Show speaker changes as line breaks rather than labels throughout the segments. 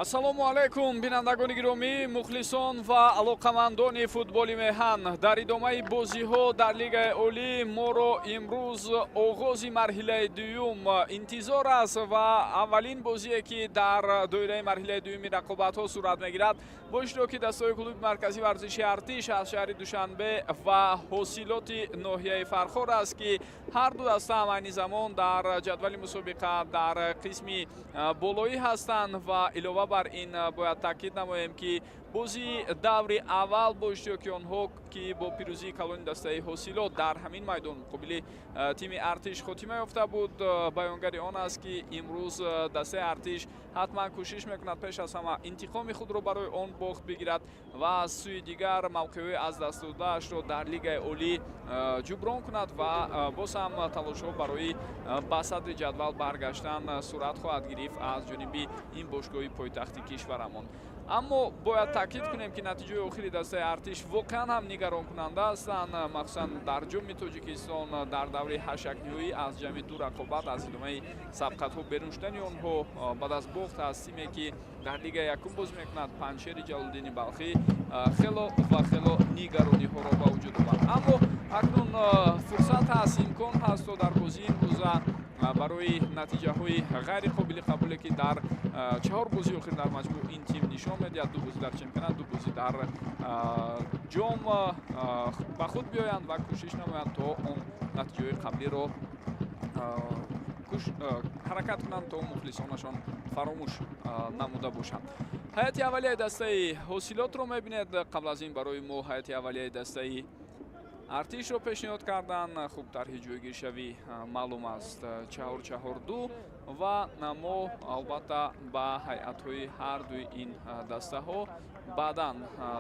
Ассалому алайкум, бинандагони гиромӣ, мухлисон ва алоқамандони футболи меҳан. Дар идомаи бозиҳо дар Лигаи Олӣ моро имрӯз оғози марҳилаи дуюм интизор аст ва аввалин бозие, ки дар доираи марҳилаи дуюми рақобатҳо сурат мегирад, бо иштироки дастаҳои клуби марказии варзиши «Артиш» аз шаҳри Душанбе ва «Ҳосилоти» ноҳияи Фархор аст, ки ҳар ду даста ҳам айни замон дар ҷадвали мусобиқа дар қисми болоӣ ҳастанд. Ва илова бар ин бояд таъкид намоем, ки бозии даври аввал бо иштироки онҳо, ки бо пирӯзии калони дастаи «Ҳосилот» дар ҳамин майдон муқобили тими «Артиш» хотима ёфта буд, баёнгари он аст, ки имрӯз дастаи «Артиш» ҳатман кӯшиш мекунад пеш аз ҳама интиқоми худро барои он бохт бигирад ва аз сӯи дигар мавқеъҳои аз даст додаашро дар Лигаи Олӣ ҷуброн кунад ва боз ҳам талошҳо барои ба садри ҷадвал баргаштан сурат хоҳад гирифт аз ҷониби ин бошгоҳи пойтахти кишварамон. Аммо бояд таъкид кунем, ки натиҷаи охири дастаи «Артиш» воқеан ҳам нигаронкунанда ҳастанд, махсусан дар Ҷоми Тоҷикистон дар давраи ҳашякниҳоӣ аз ҷамъи ду рақобат аз идомаи сабқатҳо берун шудани онҳо баъд аз бохт аз тиме, ки дар Лигаи якум бозӣ мекунад, «Панҷшери» Ҷалолиддини Балхӣ, хело ва хело нигарониҳоро ба вуҷуд овард. Аммо акнун фурсат ҳаст, имкон ҳаст, то дар бозии имрӯза барои натиҷаҳои ғайри қобили қабуле, ки дар чаҳор бозии охир дар маҷмӯъ ин тим нишон медиҳад, ду бозӣ дар чемпионат, ду бозӣ дар ҷом, ба худ биёянд ва кӯшиш намоянд, то он натиҷаҳои қаблиро ҳаракат кунанд, то мухлисонашон фаромӯш намуда бошанд. Ҳайати аввалияи дастаи «Ҳосилотро» мебинед. Қабл аз ин барои мо ҳайати аввалияи дастаи «Артишро» пешниҳод карданд. Хуб, тарҳи ҷойгиршавӣ маълум аст: 4-4-2. Ва мо албатта ба ҳайатҳои ҳар дуи ин дастаҳо баъдан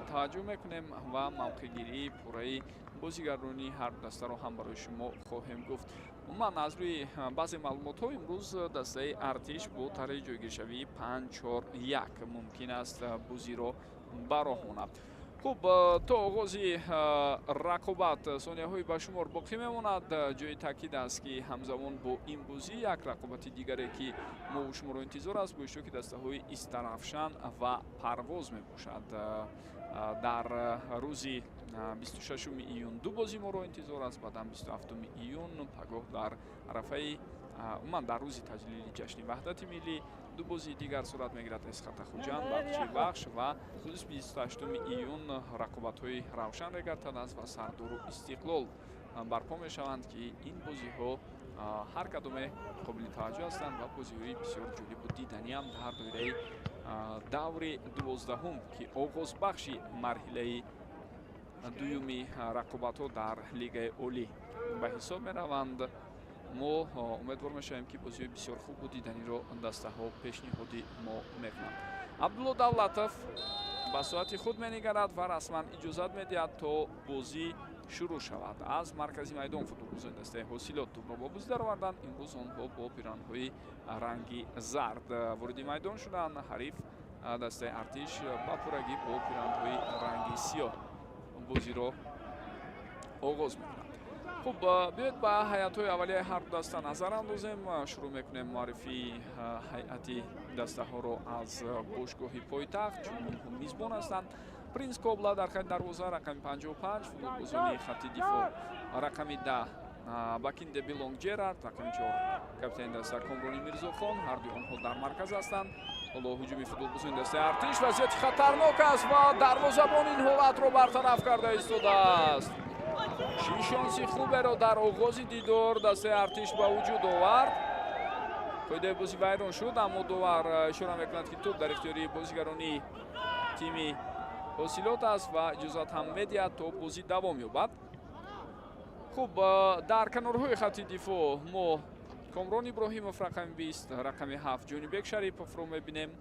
таваҷҷӯҳ мекунем ва мавқеъгирии пурраи бозигарони ҳар дастаро ҳам барои шумо хоҳем гуфт. Умуман, аз рӯи баъзе маълумотҳо, имрӯз дастаи «Артиш» бо тарҳи ҷойгиршавии 5-4-1 мумкин аст бозиро ба роҳ монад. Хуб, то оғози рақобат сонияҳои ба шумор боқӣ мемонад. Ҷои таъкид аст, ки ҳамзамон бо ин бозӣ як рақобати дигаре, ки мову шуморо интизор аст, бо иштироки дастаҳои «Истаравшан» ва «Парвоз» мебошад. Дар рӯзи 26 июн ду бозӣ моро интизор аст, баъдан 27 июн, пагоҳ, дар арафаи, умуман дар рӯзи таҷлили ҷашни Ваҳдати Миллӣ, ду бозии дигар сурат мегирад: «Эсхата» Хуҷанд, «Барқчии Вахш», ва рӯзи 28 июн рақобатҳои «Равшан» Регартадаз ва «Сардору» Истиқлол барпо мешаванд, ки ин бозиҳо ҳар кадоме қобили таваҷҷӯҳ ҳастанд ва бозиҳои бисёр ҷолибу диданиам дар доираи даври 12-ҳум, ки оғозбахши марҳилаи дуюми рақобатҳо дар Лигаи Олӣ ба ҳисоб мераванд. Мо умедвор мешавем, ки бозиҳои бисёр хубу диданиро дастаҳо пешниҳоди мо мекунанд. Абдулло Давлатов ба соати худ менигарад ва расман иҷозат медиҳад, то бозӣ шурӯъ шавад. Аз маркази майдон футболбозони дастаи «Ҳосилот» тӯбро ба бозӣ дароварданд. Имрӯз онҳо бо пиранҳои ранги зард вориди майдон шуданд. Ҳариф, дастаи «Артиш», ба пуррагӣ бо пиранҳои ранги сиёҳ бозиро оғоз мекунад. Хуб, биёед ба ҳайатҳои аввалияи ҳар ду даста назар андозем. Шурӯъ мекунем муаррифии ҳайати дастаҳоро аз бошгоҳи пойтахт, чун онҳо мизбон ҳастанд. Принс Кобла дар хати дарвоза, рақами 55. Футболбозони хати дифоъ: рақами 10 Бакинде Билонг Ҷерард, рақами 4 капитани даста Комрони Мирзохон. Ҳардуи онҳо дар марказ ҳастанд. Ҳоло ҳуҷуми футболбозони дастаи «Артиш», вазъияти хатарнок аст ва дарвозабон ин ҳолатро бартараф карда истодааст. Чӣ шонси хуберо дар оғози дидор дастаи «Артиш» ба вуҷуд овард! Қоидаи бозӣ вайрон шуд, аммо довар ишора мекунад, ки тӯб дар ихтиёри бозигарони тими «Ҳосилот» аст ва иҷозат ҳам медиҳад, то бозӣ давом ёбад. Хуб, дар канорҳои хати дифоъ мо Комрон Иброҳимов, рақами 20, рақами 7 Ҷонибек Шариповро мебинем.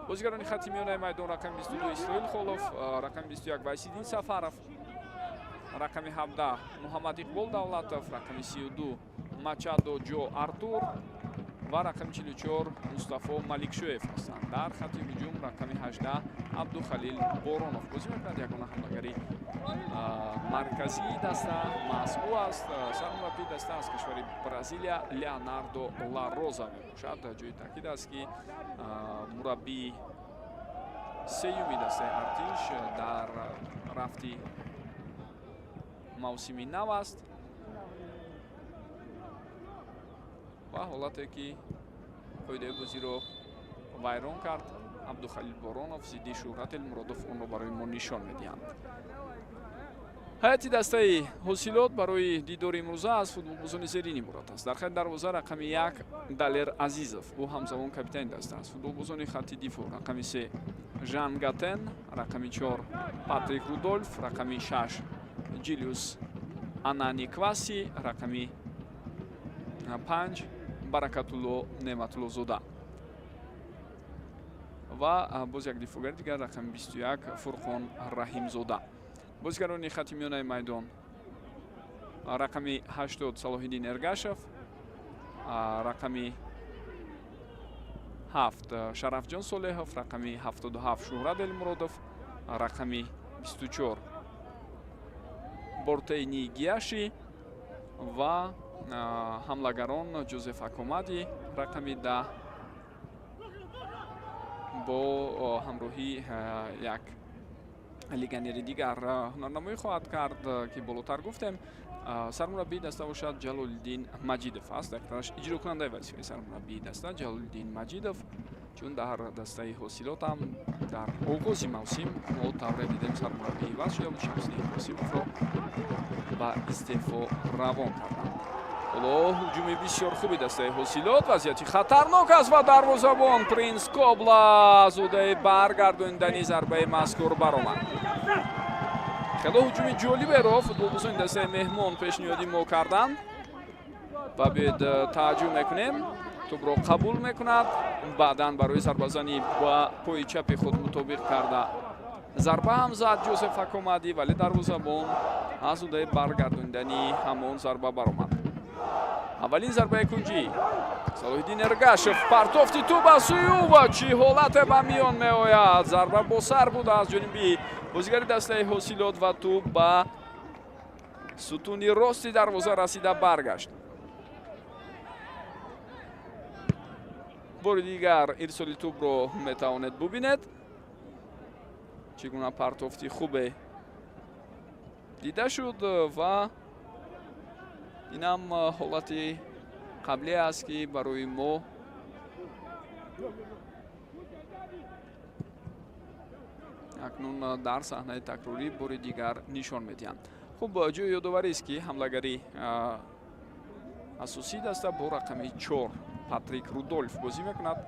Бозигарони хати миёнаи майдон: рақами 22 Исроил Холов, рақами 21 Вайсиддин Сафаров, рақами 17 Муҳаммад Иқбол Давлатов, рақами 32 Мачадо Ҷо Артур. ва рақами 44 Мустафо Маликшоев ҳастанд. Дар хати ҳуҷум рақами 18 Абдухалил Боронов бозӣ мекунад. Ягона ҳамлагари марказии даста маҳз ӯ аст. Сармураббии даста аз кишвари Бразилия Леонардо Лароза мебошад. Ҷои таъкид аст, ки мураббии сеюми дастаи Артиш дар рафти мавсими нав аст ва ҳолате ки қоидаи бозиро вайрон кард Абдухалил Боронов зидди Шӯҳрат Элмуродов, онро барои мо нишон медиҳанд. Ҳайати дастаи Ҳосилот барои дидори имрӯза аз футболбозони зерин иборат аст. Дар хати дарвоза рақами 1 Далер Азизов, ӯ ҳамзамон капитани даста аст. Футболбозони хати дифоъ рақами 3 Жан Гатен, рақами 4 Патрик Рудольф, рақами 6 Ҷилиус Анани Кваси, рақами 5 Баракатулло Неъматуллозода ва боз як дифоъгари дигар рақами 21 Фурқон Раҳимзода. Бозигарони хати миёнаи майдон рақами 80 Салоҳиддин Эргашев, рақами 7 Шарафҷон Солеҳов, рақами 77 Шӯҳрат Элмуродов, рақами 24 Бортейни Гияши ва ҳамлагарон Ҷозеф Акомади рақами 10 бо ҳамроҳии як легионери дигар ҳунарнамоӣ хоҳад кард, ки болотар гуфтем. Сармураббии даста бошад Ҷалолиддин Маҷидов аст. Дақиқтараш иҷрокунандаи вазифаи сармураббии даста Ҷалолиддин Маҷидов, чун дар дастаи Ҳосилот ҳам дар оғози мавсим мо тавре дидем сармураббӣ иваз шуда буд, Шамсиддин Қосимовро ба истеъфо равон карданд. Ҳоло ҳуҷуми бисёр хуби дастаи Ҳосилот, вазъияти хатарнок аст ва дарвозабон Принс Кобла аз ӯҳдаи баргардонидани зарбаи мазкур баромад. Хело ҳуҷуми ҷолиберо футболбозони дастаи меҳмон пешниҳоди мо карданд ва биёед тааҷҷуб мекунем. Тӯбро қабул мекунад, баъдан барои зарбазанӣ ба пои чапи худ мутобиқ карда зарба ҳам зад Ҷозеф Акомадӣ, вале дарвозабон аз ӯҳдаи баргардонидани ҳамон зарба баромад. Аввалин зарбаи кунҷӣ Салоҳиддин Эргашев, партофти тӯб аз сӯи ӯ ва чӣ ҳолате ба миён меояд. Зарба бо сар буд аз ҷониби бозигари дастаи Ҳосилот ва тӯб ба сутуни рости дарвоза расида баргашт. Бори дигар ирсоли тӯбро метавонед бубинед. Чӣ гуна партофти хубе дида шуд ва инам ҳолати қаблие аст, ки барои мо акнун дар саҳнаи такрорӣ бори дигар нишон медиҳанд. Хуб, ҷои ёдоварист, ки ҳамлагари асосии даста бо рақами 4 Патрик Рудольф бозӣ мекунад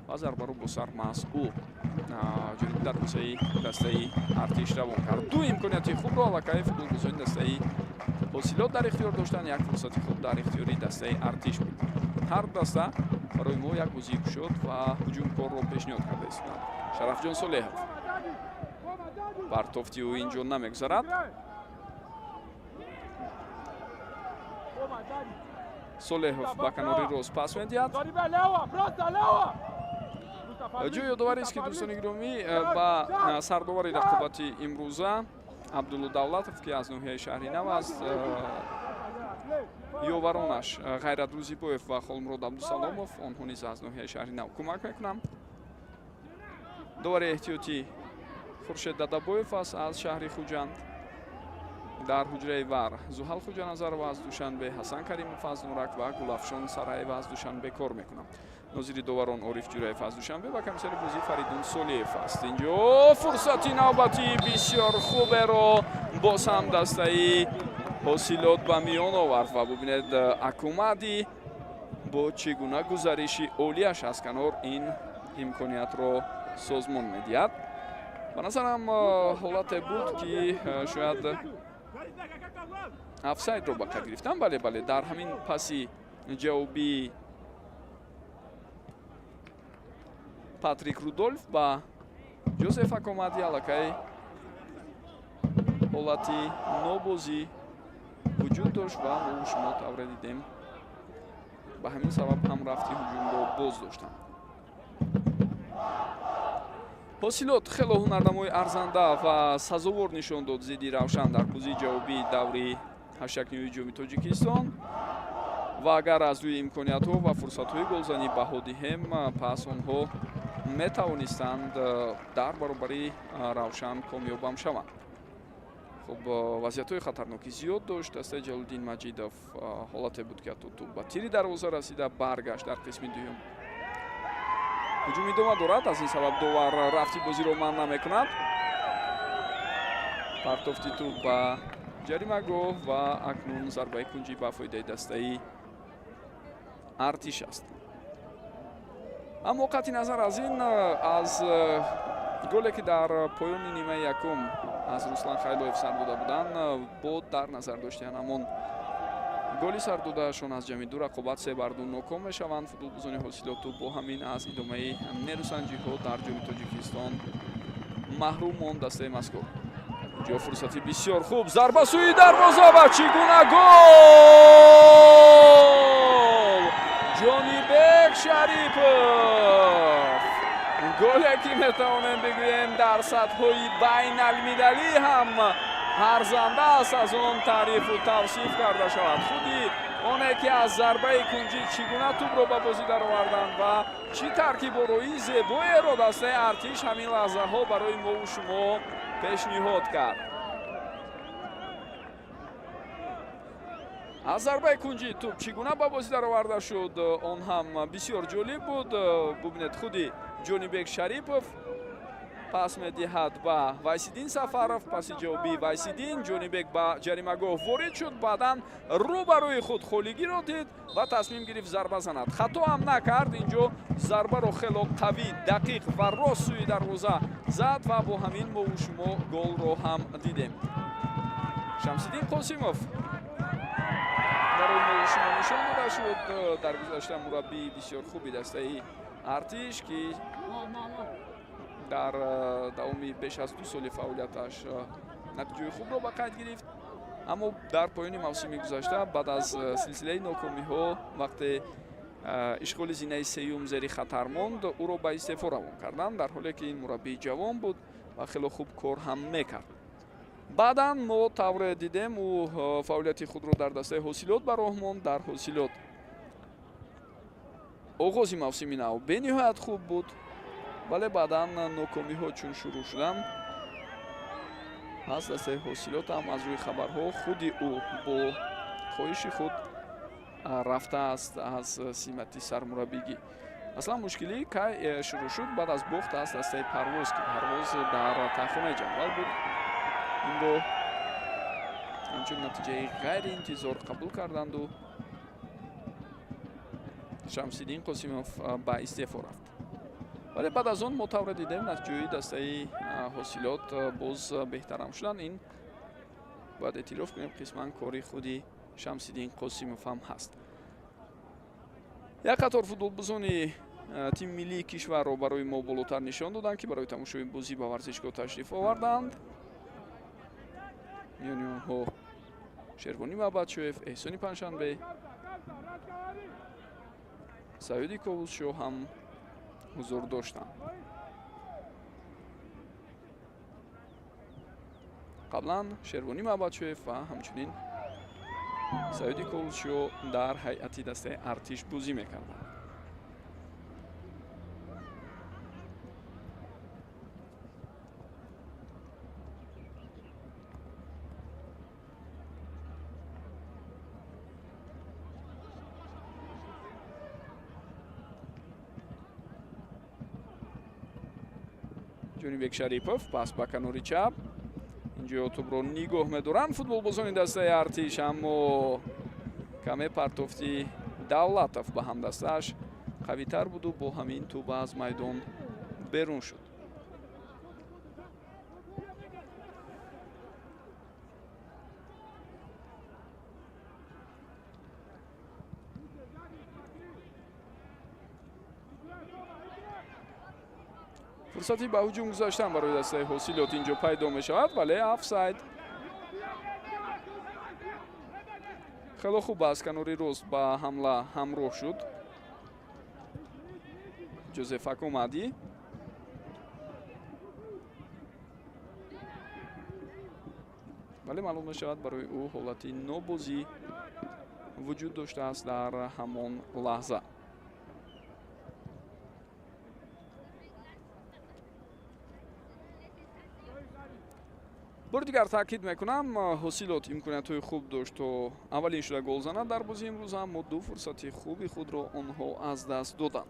ва зарбаро бо сар маҳз ӯ ҷониби дарвозаи дастаи Артиш равон кард. Ду имконияти хубро аллакай футболбозони дастаи Ҳосилот дар ихтиёр доштанд, як фурсати хуб дар ихтиёри дастаи Артиш буд. Ҳар даста барои мо як бозии кушод ва ҳуҷумкорро пешниҳод карда истоданд. Шарафҷон Солеҳов, партофти ӯ инҷо намегузарад. Солеҳов ба канори рост пас медиҳад. Ҷои ёдоварист, ки дӯстони гиромӣ, ба сардовари рақобати имрӯза Абдулло Давлатов, ки аз ноҳияи шаҳри нав аст, ёваронаш Ғайрат Рӯзибоев ва Холмурод Абдусаломов, онҳо низ аз ноҳияи шаҳри нав кӯмак мекунанд. Довари эҳтиётӣ Хуршед Дадабоев аст аз шаҳри Хуҷанд. Дар ҳуҷраи вар Зуҳал Хуҷаназарова аз Душанбе, Ҳасан Каримов аз Нурак ва Гулафшон Сараева аз Душанбе кор мекунанд. Нозири доварон Ориф Ҷураев аз Душанбе ва комиссари бозӣ Фаридун Солиев аст. Инҷо фурсати навбатии бисёр хуберо боз ҳам дастаи Ҳосилот ба миён овард ва бубинед Акумади бо чӣ гуна гузариши олияш аз канор ин имкониятро созмон медиҳад. Ба назарам ҳолате буд, ки шояд офсайдро ба қайд гирифтам. Бале, бале, дар ҳамин паси ҷавобии Патрик Рудольф ба Ҷозеф Акомади аллакай ҳолати нобозӣ вуҷуд дошт ва мо шумо тавре дидем Ба ҳамин сабаб ҳам рафти ҳуҷумро боз доштанд. Ҳосилот хело ҳунарнамои арзанда ва сазовор нишон дод зидди Равшан дар бозии ҷавобии даври ҳаштякниҳои Ҷоми Тоҷикистон. Ва агар аз рӯи имкониятҳо ва фурсатҳои голзанӣ баҳо диҳем, пас онҳо метавонистанд дар баробари Равшан комёбам шаванд. Хуб, вазъиятҳои хатарноки зиёд дошт дастаи Ҷалолиддин Маҷидов. Ҳолате буд, ки ҳатто тӯб ба тири дарвоза расида баргашт. Дар қисми дуюм ҳуҷум идома дорад, аз ин сабаб довар рафти бозиро манъ намекунад. Партофти тӯб ба ҷаримагоҳ ва акнун зарбаи кунҷӣ ба фоидаи дастаи Артиш аст. Аммо қатъи назар аз ин, аз голе ки дар поёни нимаи якум аз Руслан Хайлоев сар дода буданд, бо дар назар доштиан ҳамон голи сардодаашон аз ҷамъи ду рақобат 3-2 ноком мешаванд футболбозони Ҳосилоту бо ҳамин аз идомаи нерӯсанҷиҳо дар Ҷоми Тоҷикистон маҳрум монд дастаи мазкур. Инҷо фурсати бисёр хуб, зарба сӯи дарвоза ва чӣ гуна гол! Ҷонибек Шарипов! Голе ки метавонем бигӯем дар сатҳҳои байналмилалӣ ҳам арзанда аст аз он таърифу тавсиф карда шавад. Худи оне ки аз зарбаи кунҷӣ чӣ гуна тӯбро ба бозӣ дароварданд ва чӣ таркибороии зебоеро дастаи Артиш ҳамин лаҳзаҳо барои мову шумо пешниҳод кард. Аз зарбаи кунҷӣ тӯб чӣ гуна ба бозӣ дароварда шуд, он ҳам бисёр ҷолиб буд. Бубинед, худи Ҷонибек Шарипов пас медиҳад ба Вайсиддин Сафаров, паси ҷавобии Вайсиддин Ҷонибек ба ҷаримагоҳ ворид шуд, баъдан рӯ ба рӯи худ холигиро дид ва тасмим гирифт зарба занад. Хато ҳам накард, инҷо зарбаро хело қавӣ, дақиқ ва рост сӯи дарвоза зад ва бо ҳамин мову шумо голро ҳам дидем. Шамсиддин Қосимов барои мову шумо нишон дода шуд. Дар гузашта мураббии бисёр хуби дастаи Артиш, ки дар давоми беш аз 2 соли фаъолияташ натиҷаи хубро ба қайд гирифт, аммо дар поёни мавсими гузашта баъд аз силсилаи нокомиҳо, вақте ишғоли зинаи сеюм зери хатар монд, ӯро ба истеъфо равон карданд, дар ҳоле ки ин мураббии ҷавон буд ва хело хуб кор ҳам мекард. Баъдан мо тавре дидем, ӯ фаъолияти худро дар дастаи Ҳосилот ба роҳ монд. Дар Ҳосилот оғози мавсими нав бениҳоят хуб буд, вале баъдан нокомиҳо чун шурӯъ шуданд, аз дастаи Ҳосилот ҳам аз рӯи хабарҳо худи ӯ бо хоҳиши худ рафтааст аз симати сармураббигӣ. Аслан мушкилӣ кай шурӯъ шуд? Баъд аз бохт аз дастаи Парвоз, ки Парвоз дар таҳхонаи ҷадвал буд. Инро ҳамчун натиҷаи ғайриинтизор қабул карданду Шамсиддин Қосимов ба истеъфо рафт. Вале баъд аз он мо тавре дидем, натиҷаи дастаи Ҳосилот боз беҳтарам шуданд. Ин бояд эътироф кунем, қисман кори худи Шамсиддин Қосимов ҳам ҳаст. Як қатор футболбозони тими миллии кишварро барои мо болотар нишон доданд, ки барои тамошои бозӣ ба варзишгоҳ ташриф оварданд. Миёни онҳо Шервонӣ Мабадшоев, Эҳсони Панҷшанбе, Саиди Ковусшоҳ ҳам ҳузур доштанд. Қаблан Шервонӣ Мабадшоев ва ҳамчунин Саиди Ковусшоҳ дар ҳайати дастаи Артиш бозӣ мекарданд. Ҷонибек Шарипов пас ба канори чап. Инҷо тӯбро нигоҳ медоранд футболбозони дастаи Артиш, аммо каме партофти Давлатов ба ҳамдастааш қавитар буду бо ҳамин тӯб аз майдон берун шуд. Фурсати ба ҳуҷум гузаштан барои дастаи Ҳосилот инҷо пайдо мешавад, вале офсайд. Хело хуб аз канори рост ба ҳамла ҳамроҳ шуд Ҷозеф Акомадӣ. Вале маълум мешавад, барои ӯ ҳолати нобозӣ вуҷуд доштааст дар ҳамон лаҳза. Бори дигар таъкид мекунам, Ҳосилот имкониятҳои хуб дошт то аввалин шуда гол занад дар бозии имрӯз, аммо ду фурсати хуби худро онҳо аз даст доданд.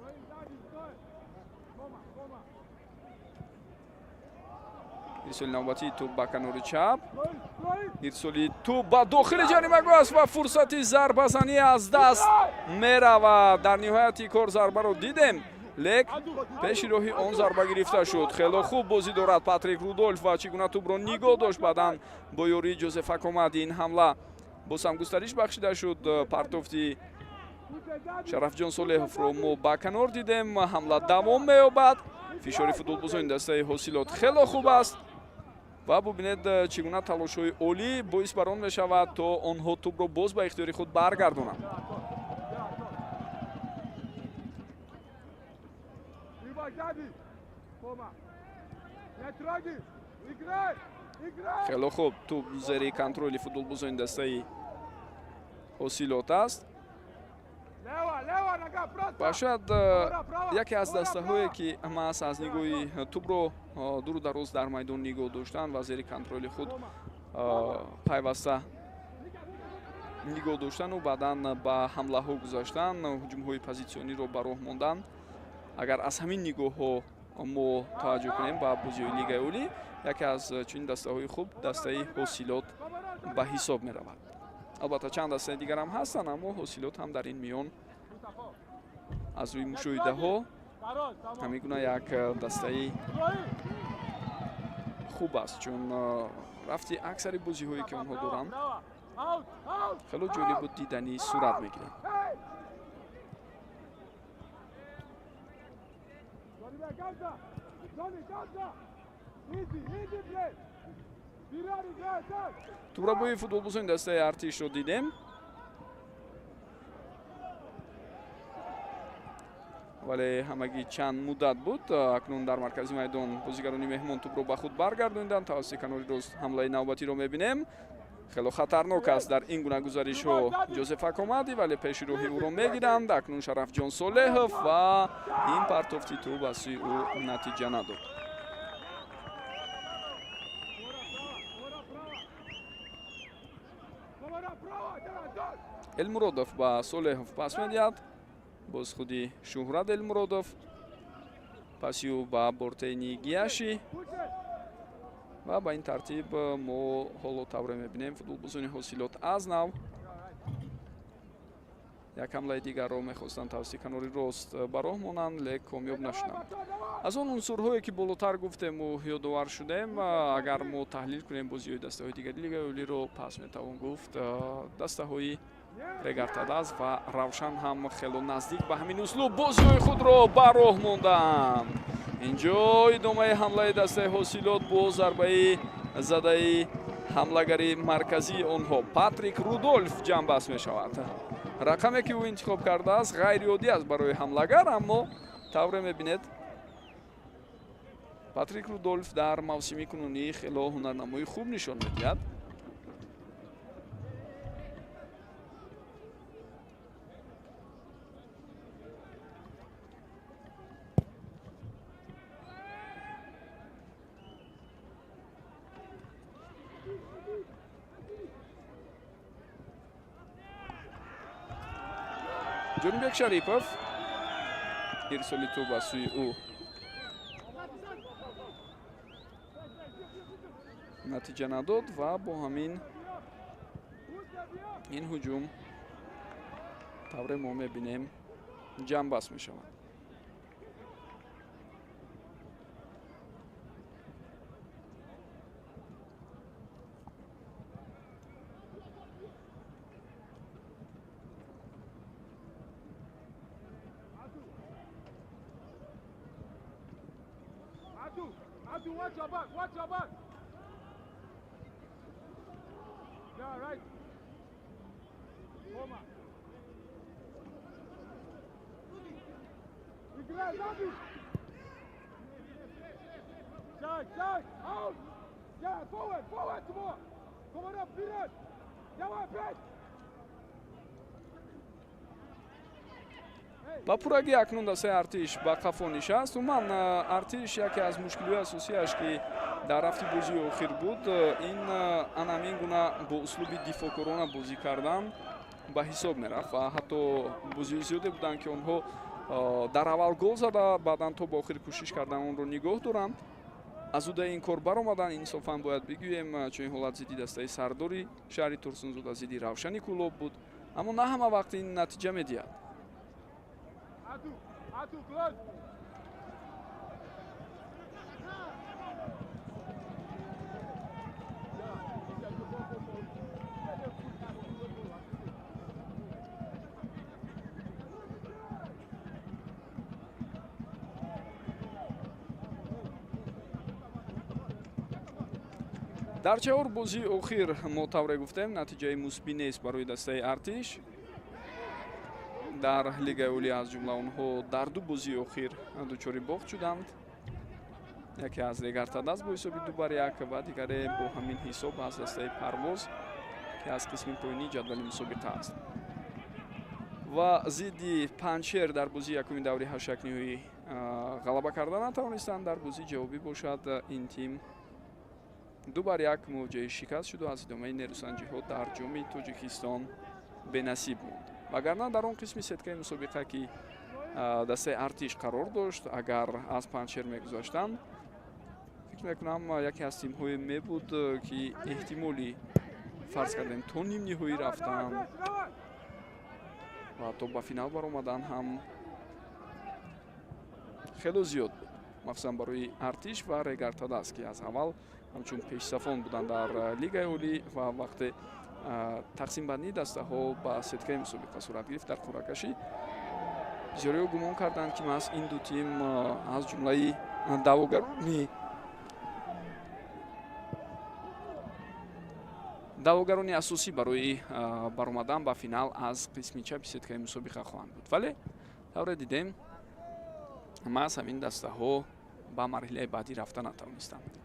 Ирсоли навбатии тӯб ба канори чап, ирсоли тӯб ба дохили ҷаримагоҳ аст ва фурсати зарбазанӣ аз даст меравад. Дар ниҳояти кор зарбаро дидем, лек пеши роҳи он зарба гирифта шуд. Хело хуб бозӣ дорад Патрик Рудольф ва чӣ гуна тӯбро нигоҳ дошт. Баъдан бо ёрии Ҷозеф Акомади ин ҳамла боз ҳам густариш бахшида шуд. Партофти Шарафҷон Солеҳовро мо ба канор дидем. Ҳамла давом меёбад. Фишори футболбозони дастаи Ҳосилот хело хуб аст ва бубинед, чӣ гуна талошҳои олӣ боис бар он мешавад, то онҳо тӯбро боз ба ихтиёри худ баргардонанд. Хело хуб тӯб зери контроли футболбозони дастаи Ҳосилот аст ва шояд яке аз дастаҳое, ки маҳз аз нигоҳи тӯбро дуру дароз дар майдон нигоҳ доштан ва зери контроли худ пайваста нигоҳ доштану баъдан ба ҳамлаҳо гузаштан, ҳуҷумҳои позитсиониро ба роҳ мондан. Агар аз ҳамин нигоҳҳо мо таваҷҷӯҳ кунем ба бозиҳои Лигаи Олӣ, яке аз чунин дастаҳои хуб дастаи Ҳосилот ба ҳисоб меравад. Албатта, чанд дастаи дигарам ҳастанд, аммо Ҳосилот ҳам дар ин миён аз рӯи мушоҳидаҳо ҳамин гуна як дастаи хуб аст, чун рафти аксари бозиҳое, ки онҳо доранд, хело ҷолибу диданӣ сурат мегиранд. Тӯбрабои футболбозони дастаи Артишро дидем. Вале ҳамагӣ чанд муддат буд. Акнун дар маркази майдон бозигарони меҳмон тӯбро ба худ баргардониданд. Тавассути канори рост ҳамлаи навбатиро мебинем. Хело хатарнок аст дар ин гуна гузаришҳо Ҷозеф Акомадӣ, вале пеши роҳи ӯро мегиранд. Акнун Шарафҷон Солеҳов ва ин партофти тӯб аз сӯи ӯ натиҷа надод. Элмуродов ба Солеҳов пас медиҳад. Боз худи Шуҳрат Элмуродов паси ӯ ба Бортени Гияши ва ба ин тартиб мо ҳоло тавре мебинем, футболбозони Ҳосилот аз нав як ҳамлаи дигарро мехостанд тавассути канори рост ба роҳ монанд, лек комёб нашуданд. Аз он унсурҳое, ки болотар гуфтему ёдовар шудем, агар мо таҳлил кунем бозиҳои дастаҳои дигари Лигаи Олиро, пас метавон гуфт, дастаҳои Регартадаз ва Равшан ҳам хело наздик ба ҳамин услуб бозиҳои худро ба роҳ монданд. Инҷо идомаи ҳамлаи дастаи Ҳосилот бо зарбаи задаи ҳамлагари марказии онҳо Патрик Рудольф ҷамъбаст мешавад. Рақаме, ки ӯ интихоб кардааст, ғайриоддӣ аст барои ҳамлагар, аммо тавре мебинед, Патрик Рудольф дар мавсими кунунӣ хело ҳунарнамои хуб нишон медиҳад. Ҷонибек Шарипов, ирсоли тӯб аз сӯи ӯ натиҷа надод ва бо ҳамин ин ҳуҷум тавре мо мебинем ҷамъбаст мешавад.
Watch your back, watch your back. Yeah, right.
Ба пуррагӣ акнун дастаи Артиш ба қафо нишаст. Умуман, Артиш яке аз мушкилиҳои асосиаш, ки дар рафти бозии охир буд, ин ана ҳамин гуна бо услуби дифоъкорона бозӣ кардан ба ҳисоб мерафт ва ҳатто бозиҳои зиёде буданд, ки онҳо дар аввал гол зада, баъдан то ба охир кӯшиш кардан онро нигоҳ доранд. Аз удаи ин кор баромаданд, инсофан бояд бигӯем, чунин ҳолат зидди дастаи Сардори шаҳри Турсунзода, зидди Равшани Кӯлоб буд, аммо на ҳама вақт ин натиҷа медиҳад. Дар чаҳор бозии охир, мо тавре гуфтем, натиҷаи мусбӣ нест барои дастаи Артиш дар Лигаи Олӣ. Аз ҷумла онҳо дар ду бозии охир дучори бохт шуданд: яке аз Регартадаз бо ҳисоби 2-1 ва дигаре бо ҳамин ҳисоб аз дастаи Парвоз, ки аз қисми поёнии ҷадвали мусобиқа аст. Ва зидди Панҷшер дар бозии якуми даври ҳаштякниҳоӣ ғалаба карда натавонистанд. Дар бозии ҷавобӣ бошад, ин тим 2-1 мувоҷиҳаи шикаст шуду аз идомаи нерӯсанҷиҳо дар Ҷоми Тоҷикистон бенасиб монд. Вагарна дар он қисми сеткаи мусобиқа, ки дастаи Артиш қарор дошт, агар аз Панҷшер мегузаштанд, фикр мекунам, яке аз тимҳое мебуд, ки эҳтимоли, фарз кардем, то нимниҳоӣ рафтан ва то ба финал баромадан ҳам хело зиёд буд, махсусан барои Артиш ва Регартадаз, ки аз аввал ҳамчун пешсафон буданд дар Лигаи Олӣ. Ва вақте тақсимбандии дастаҳо ба сеткаи мусобиқа сурат гирифт дар қуръакашӣ, бисёриҳо гумон карданд, ки маҳз ин ду тим аз ҷумлаи даъвогарони асосӣ барои баромадан ба финал аз қисми чапи сеткаи мусобиқа хоҳанд буд. Вале тавре дидем, маҳз ҳамин дастаҳо ба марҳилаи баъдӣ рафта натавонистанд.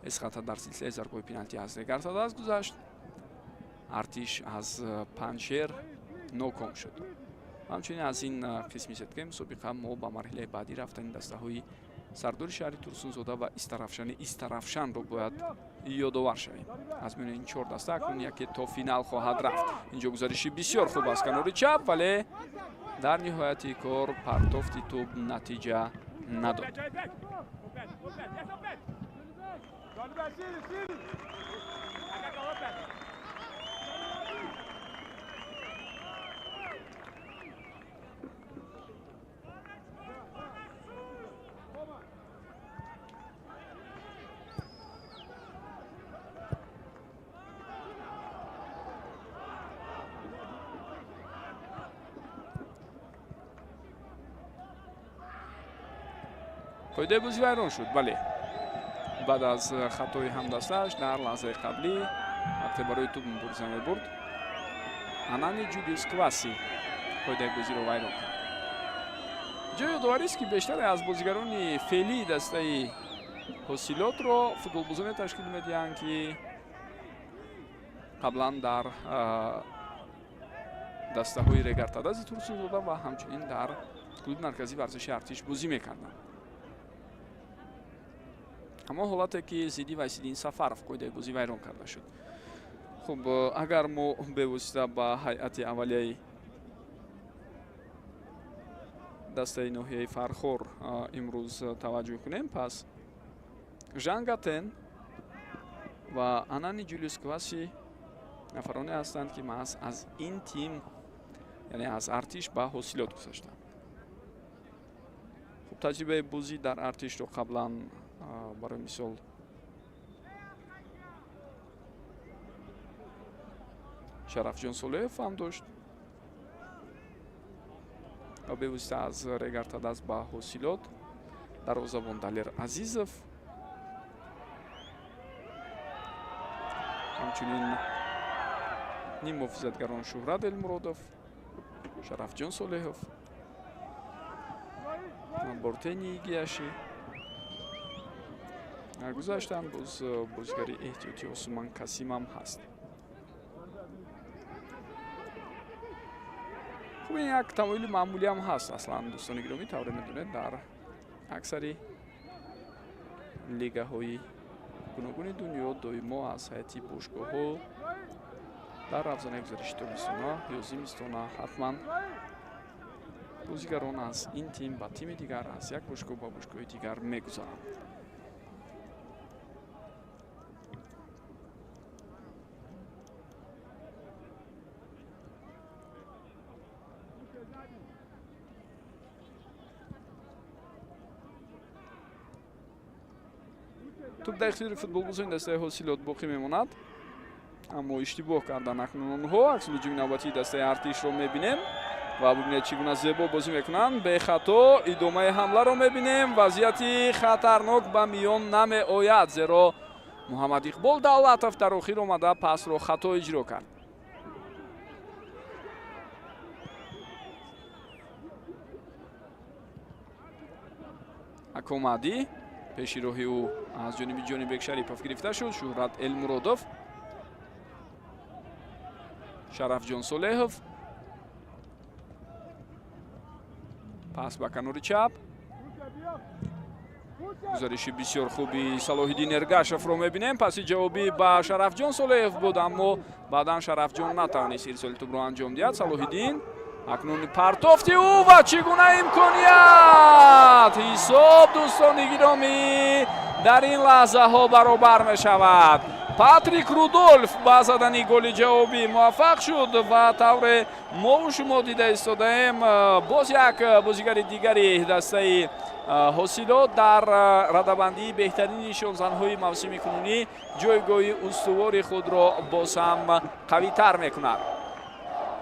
Эсхата дар силсилаи зарбаҳои пеналти аз Регартадаз гузашт, Артиш аз Панҷшер ноком шуд. Ҳамчунин аз ин қисми сеткаи мусобиқа мо ба марҳилаи баъдӣ рафтани дастаҳои Сардори шаҳри Турсунзода ва Истарафшани Истарафшанро бояд ёдовар шавем. Аз миёни ин чор даста акнун яке то финал хоҳад рафт. Инҷо гузариши бисёр хуб аз канори чап, вале дар ниҳояти кор партофти тӯб натиҷа надод. Қоидаи бозӣ вайрон шуд, бале, баъд аз хатои ҳамдастааш дар лаҳзаи қаблӣ, вақте барои тӯб мубориза мебурд, Анани Ҷулиус Кваси қоидаи бозиро вайрон кард. Ҷои ёдоварист, ки бештаре аз бозигарони феълии дастаи Ҳосилотро футболбозоне ташкил медиҳанд, ки қаблан дар дастаҳои Регартадази Турсунзода ва ҳамчунин дар клуби марказии варзиши Артиш бозӣ мекарданд. Ҳамон ҳолате, ки зидди Вайсиддин Сафаров қоидаи бозӣ вайрон карда шуд. Хуб, агар мо бевосита ба ҳайати аввалияи дастаи ноҳияи Фархор имрӯз таваҷҷӯҳ кунем, пас Жангатен ва Анани Ҷулиус Кваси нафароне ҳастанд, ки маҳз аз ин тим, яъне аз Артиш, ба Ҳосилот гузаштанд. Хуб, таҷрибаи бозӣ дар Артишро қаблан, барои мисол, Шарафҷон Солеев ҳам дошт ва бевосита аз Регартадаз ба Ҳосилот дарвозабон Далер Азизов, ҳамчунин Ниммуҳофизатгарон Шӯҳрат Элмуродов, Шарафҷон Солеҳов, Бортени Гияшӣ гузаштанд. Боз бозигари эҳтиётӣ Осуман Касимам ҳаст. Хуб, ин як тамоили маъмулиам ҳаст аслан, дӯстони гиромӣ, тавре медонед, дар аксари лигаҳои гуногуни дунё доимо аз ҳайати бошгоҳҳо дар равзанаи гузариши тобистона ё зимистона ҳатман бозигарон аз ин тим ба тими дигар, аз як бошгоҳ ба бошгоҳи дигар мегузаранд. Туп дар ихтиёри футболбозони дастаи Ҳосилот боқӣ мемонад, аммо иштибоҳ кардан акнун онҳо. Аксулҳуҷуми навбатии дастаи Артишро мебинем ва бубинед, чӣ гуна зебо бозӣ мекунанд. Бехато идомаи ҳамларо мебинем. Вазъияти хатарнок ба миён намеояд, зеро Муҳаммад Иқбол Давлатов дар охир омада пасро хато иҷро кард. Акомадӣ пеши роҳи ӯ аз ҷониби Ҷонибек Шарипов гирифта шуд. Шӯҳрат Элмуродов, Шарафҷон Солеҳов, пас ба канори чап. Гузариши бисёр хуби Салоҳиддин Эргашевро мебинем. Паси ҷавобӣ ба Шарафҷон Солеҳов буд, аммо баъдан Шарафҷон натавонист ирсоли тӯбро анҷом диҳад. Салоҳиддин акнун партофти ӯ ва чӣ гуна имконият! Ҳисоб, дӯстони гиромӣ, дар ин лаҳзаҳо баробар мешавад. Патрик Рудольф ба задани голи ҷавобӣ муваффақ шуд ва тавре мову шумо дида истодаем, боз як бозигари дигари дастаи Ҳосилот дар радабандии беҳтарини нишонзанҳои мавсими кунунӣ ҷойгоҳи устувори худро боз ҳам қавитар мекунад.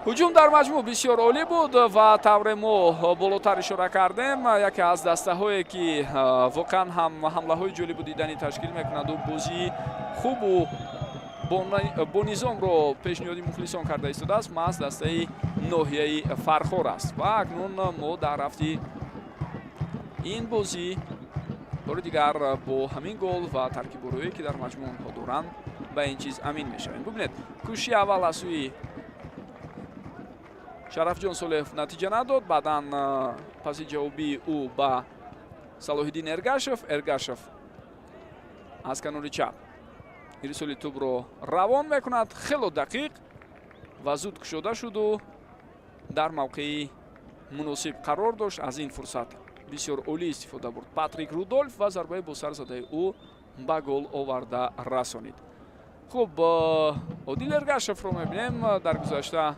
Ҳуҷум дар маҷмӯъ бисёр олӣ буд ва тавре мо болотар ишора кардем, яке аз дастаҳое ки воқеан ҳам ҳамлаҳои ҷолибу диданӣ ташкил мекунаду бозии хубу бонизомро пешниҳоди мухлисон карда истодааст, маҳз дастаи ноҳияи Фархор аст. Ва акнун мо дар рафти ин бозӣ бори дигар бо ҳамин гол ва таркибурӯе ки дар маҷмӯъ онҳо доранд ба ин чиз амин мешавем. Бубинед, кӯшиши аввал аз сӯи Шарафҷон Солеҳов натиҷа надод. Баъдан паси ҷавобии ӯ ба Салоҳиддин Эргашев, Эргашев аз канори чап ирсоли тӯбро равон мекунад, хело дақиқ ва зуд кушода шуду дар мавқеи муносиб қарор дошт. Аз ин фурсат бисёр олӣ истифода бурд Патрик Рудольф ва зарбаи бо сар задаи ӯ ба гол оварда расонид. Хуб, Одил Эргашевро мебинем. Дар гузашта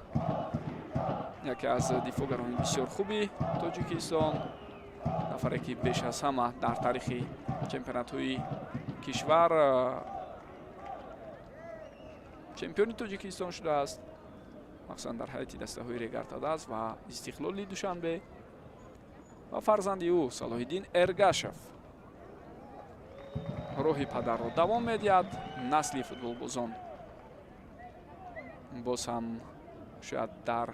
яке аз дифоъгарони бисёр хуби Тоҷикистон, нафаре ки беш аз ҳама дар таърихи чемпионатҳои кишвар чемпиони Тоҷикистон шудааст, махсусан дар ҳайати дастаҳои Регар-ТадАЗ ва Истиқлоли Душанбе, ва фарзанди ӯ Салоҳиддин Эргашев роҳи падарро давом медиҳад. Насли футболбозон боз ҳам шояд дар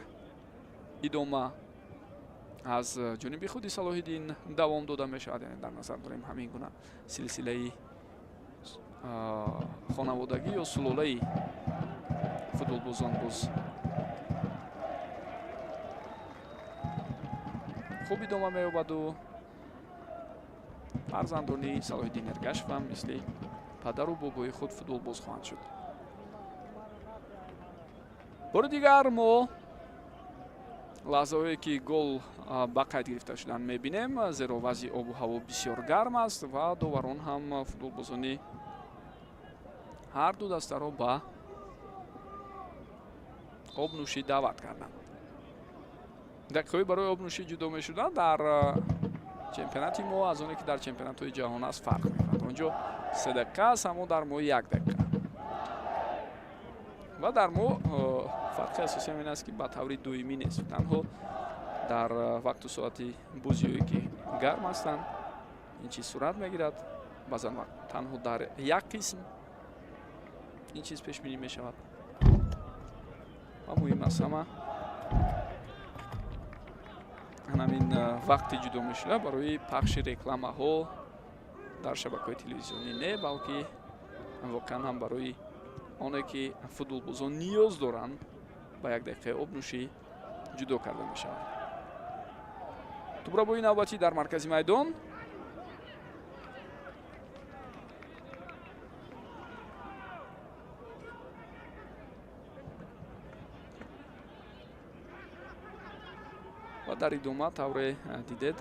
идома аз ҷониби худи Салоҳиддин давом дода мешавад. Яъне дар назар дорем ҳамин гуна силсилаи хонаводагӣ ё сулолаи футболбозон боз хуб идома меёбаду фарзандони Салоҳиддин Эргашев ҳам мисли падару бобои худ футболбоз хоҳанд шуд. Бори дигар мо лаҳзаҳое ки гол ба қайд гирифта шуданд мебинем, зеро вазъи обу ҳаво бисёр гарм аст ва доварон ҳам футболбозони ҳар ду дастаро ба обнӯшӣ даъват карданд. Дақиқаҳои барои обнӯшӣ ҷудо мешуданд дар чемпионати мо аз оне ки дар чемпионатҳои ҷаҳон аст фарқ мекунад. Онҷо 3 дақиқа аст, аммо дар мо 1 дақиқа. Ва дар мо фарқи асосӣ ҳам ин аст, ки ба таври доимӣ нест. Танҳо дар вақту соати бозиҳое ки гарм ҳастанд ин чиз сурат мегирад. Баъзан вақт танҳо дар як қисм ин чиз пешбинӣ мешавад. Ва муҳим аз ҳама ҳамин вақти ҷудо мешуда барои пахши рекламаҳо дар шабакаҳои телевизионӣ не, балки воқеан ҳам барои оне ки футболбозон ниёз доранд ба як дақиқаи обнӯшӣ ҷудо карда мешавад. Тӯбрабои навбатӣ дар маркази майдон. Ва дар идома тавре дидед,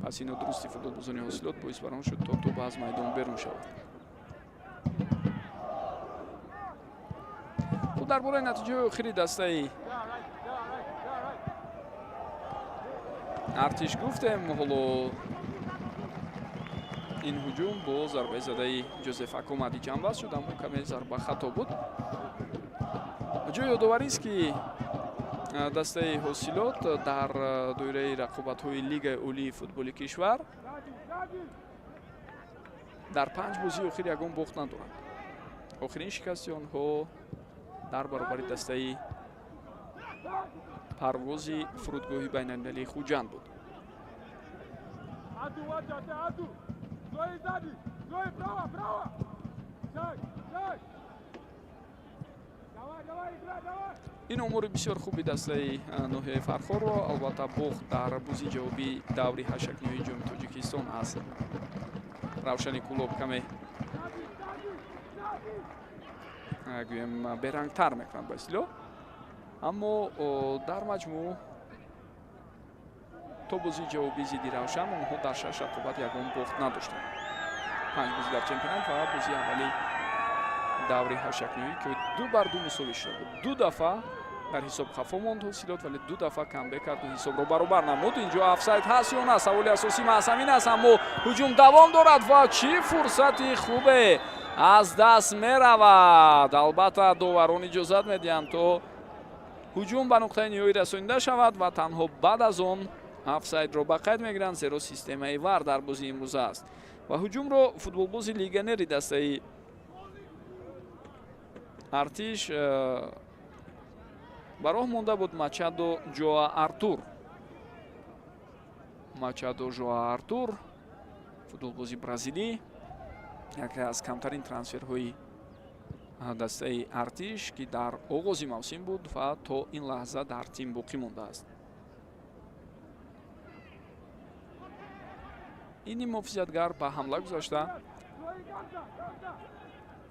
пас ино дурусти футболбозони ҳосилот боис бар он шуд, то тӯб аз майдон берун шавад. Хуб, дар бораи натиҷаи охири дастаи Артиш гуфтем. Ҳоло ин ҳуҷум бо зарбаи задаи Ҷозеф Акомади ҷамъбаст шуд, аммо каме зарба хато буд. Ҷои ёдоварист, ки дастаи ҳосилот дар доираи рақобатҳои Лигаи олии футболи кишвар дар 5 бозии охир ягон бохт надоранд. Охирин шикасти онҳо дар баробари дастаи парвози фурудгоҳи байналмилалии Хуҷанд буд. Ин омори бисёр хуби дастаи ноҳияи Фархорро, албатта, бохт дар бозии ҷавобии даври ҳашакниҳои Ҷоми Тоҷикистон аз Равшани Кӯлоб каме гӯем берангтар мекунад ба истилоҳ, аммо дар маҷмӯъ то бозии ҷавобии зидди Равшан онҳо дар 6 рақобат ягон бохт надоштанд. 5 бозӣ дар чемпионат ва бозии аввали даври ҳашакниҳоӣ, ки 2-2 мусовӣ шуда буд. Ду дафъа дар ҳисоб хафо монд ҳосилот, вале ду дафъа камбек карду ҳисобро баробар намуд. Инҷо офсайд ҳаст ё на? Саволи асосӣ маҳз ҳамин аст, аммо ҳуҷум давом дорад ва чӣ фурсати хубе аз даст меравад. Албатта, доварон иҷозат медиҳанд, то ҳуҷум ба нуқтаи ниҳоӣ расонида шавад ва танҳо баъд аз он офсайдро ба қайд мегиранд, зеро системаи ВАР дар бозии имрӯза аст. Ва ҳуҷумро футболбози легионери дастаи Артиш ба роҳ монда буд, Мачадо Ҷоа Артур. Мачадо Жоа Артур, футболбози бразилӣ, яке аз камтарин трансферҳои дастаи Артиш, ки дар оғози мавсим буд ва то ин лаҳза дар тим боқӣ мондааст. Ин муҳофизатгар ба ҳамла гузашта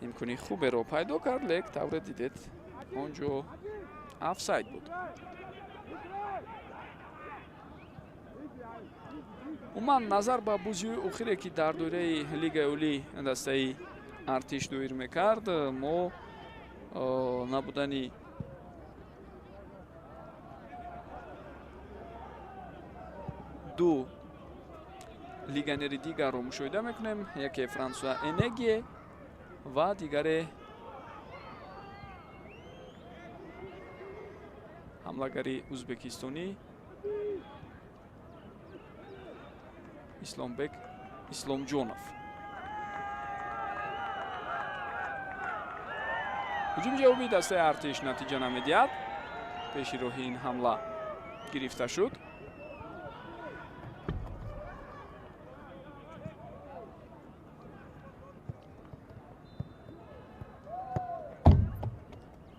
имкони хуберо пайдо кард, лек тавре дидед, он ҷо офсайд буд. Умуман, назар ба бозиҳои охире, ки дар доираи Лигаи олӣ дастаи Артиш доир мекард, мо набудани ду легионери дигарро мушоҳида мекунем: яке Франсуа Энегие ва дигаре ҳамлагари ӯзбекистонӣ Исломбек Исломҷонов. Ҳуҷуми ҷавобии дастаи Артиш натиҷа намедиҳад. Пеши роҳи ин ҳамла гирифта шуд.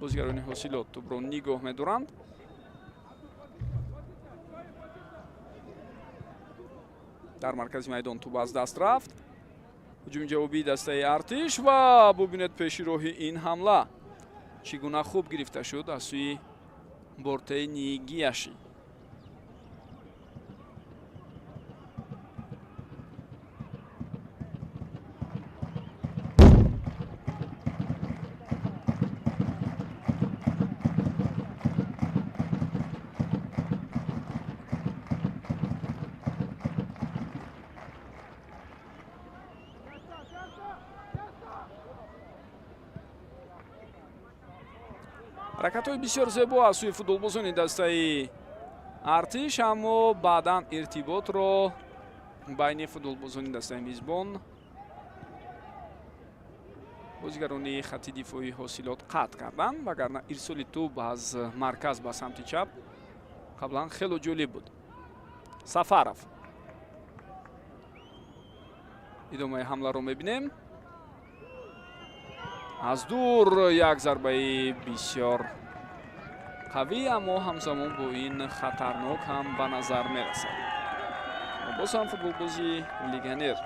Бозигарони ҳосилот тӯбро нигоҳ медоранд. Дар маркази майдон тӯб аз даст рафт. Ҳуҷуми ҷавобии дастаи Артиш ва бубинед, пеши роҳи ин ҳамла чӣ гуна хуб гирифта шуд аз сӯи Бортаи Нигияши. Ҳаракатҳои бисёр зебо аз сӯи футболбозони дастаи Артиш, аммо баъдан иртиботро байни футболбозони дастаи мизбон Бозигарони хатти дифоии Ҳосилот қатъ карданд, вагарна ирсоли тӯб аз марказ ба самти чап қаблан хело ҷолиб буд. Сафаров, идомаи ҳамларо мебинем. Аз дур як зарбаи бисёр қавӣ, аммо ҳамзамон бо ин хатарнок ҳам ба назар мерасад. Боз ҳам футболбози легионер,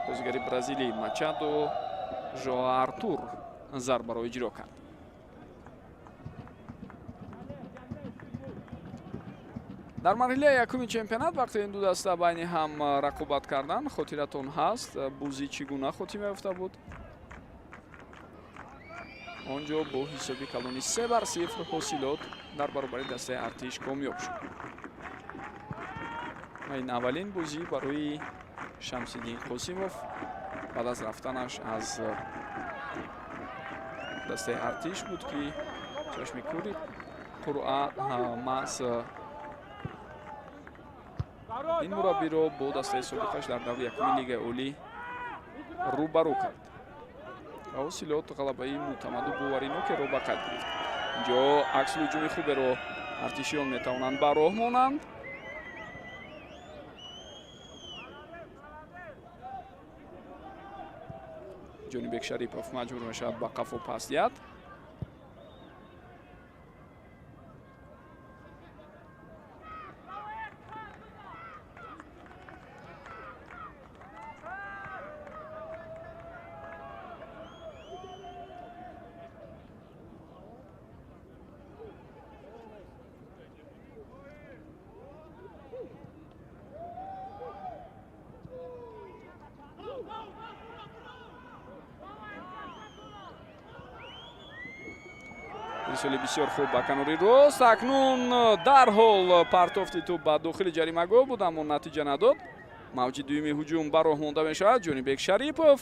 бозигари бразилӣ Мачадо Жоа Артур зарбаро иҷро кард. Дар марҳилаи якуми чемпионат вақте ин ду даста байни ҳам рақобат карданд, хотиратон ҳаст, бозӣ чӣ гуна хотима ёфта буд? Он ҷо бо ҳисоби калони 3-0 Ҳосилот дар баробари дастаи Артиш комёб шуд. Ва ин аввалин бозӣ барои Шамсиддин Қосимов баъд аз рафтанаш аз дастаи Артиш буд, ки чашми кӯри қуръа маҳз ин мураббиро бо дастаи собиқаш дар даври якуми Лигаи Олӣ рӯбарӯ кард ва Ҳосилот ғалабаи мӯътамаду боваринокеро ба қайд гирифт. Инҷо аксулҳуҷуми хуберо артишиён метавонанд ба роҳ монанд. Ҷонибек Шарипов маҷбур мешавад ба қафо пас диҳад. Ирсоли бисёр хуб ба канори рост. Акнун дарҳол партофти тӯб ба дохили ҷаримагоҳ буд, аммо натиҷа надод. Мавҷи дуюми ҳуҷум ба роҳ монда мешавад. Ҷонибек Шарипов,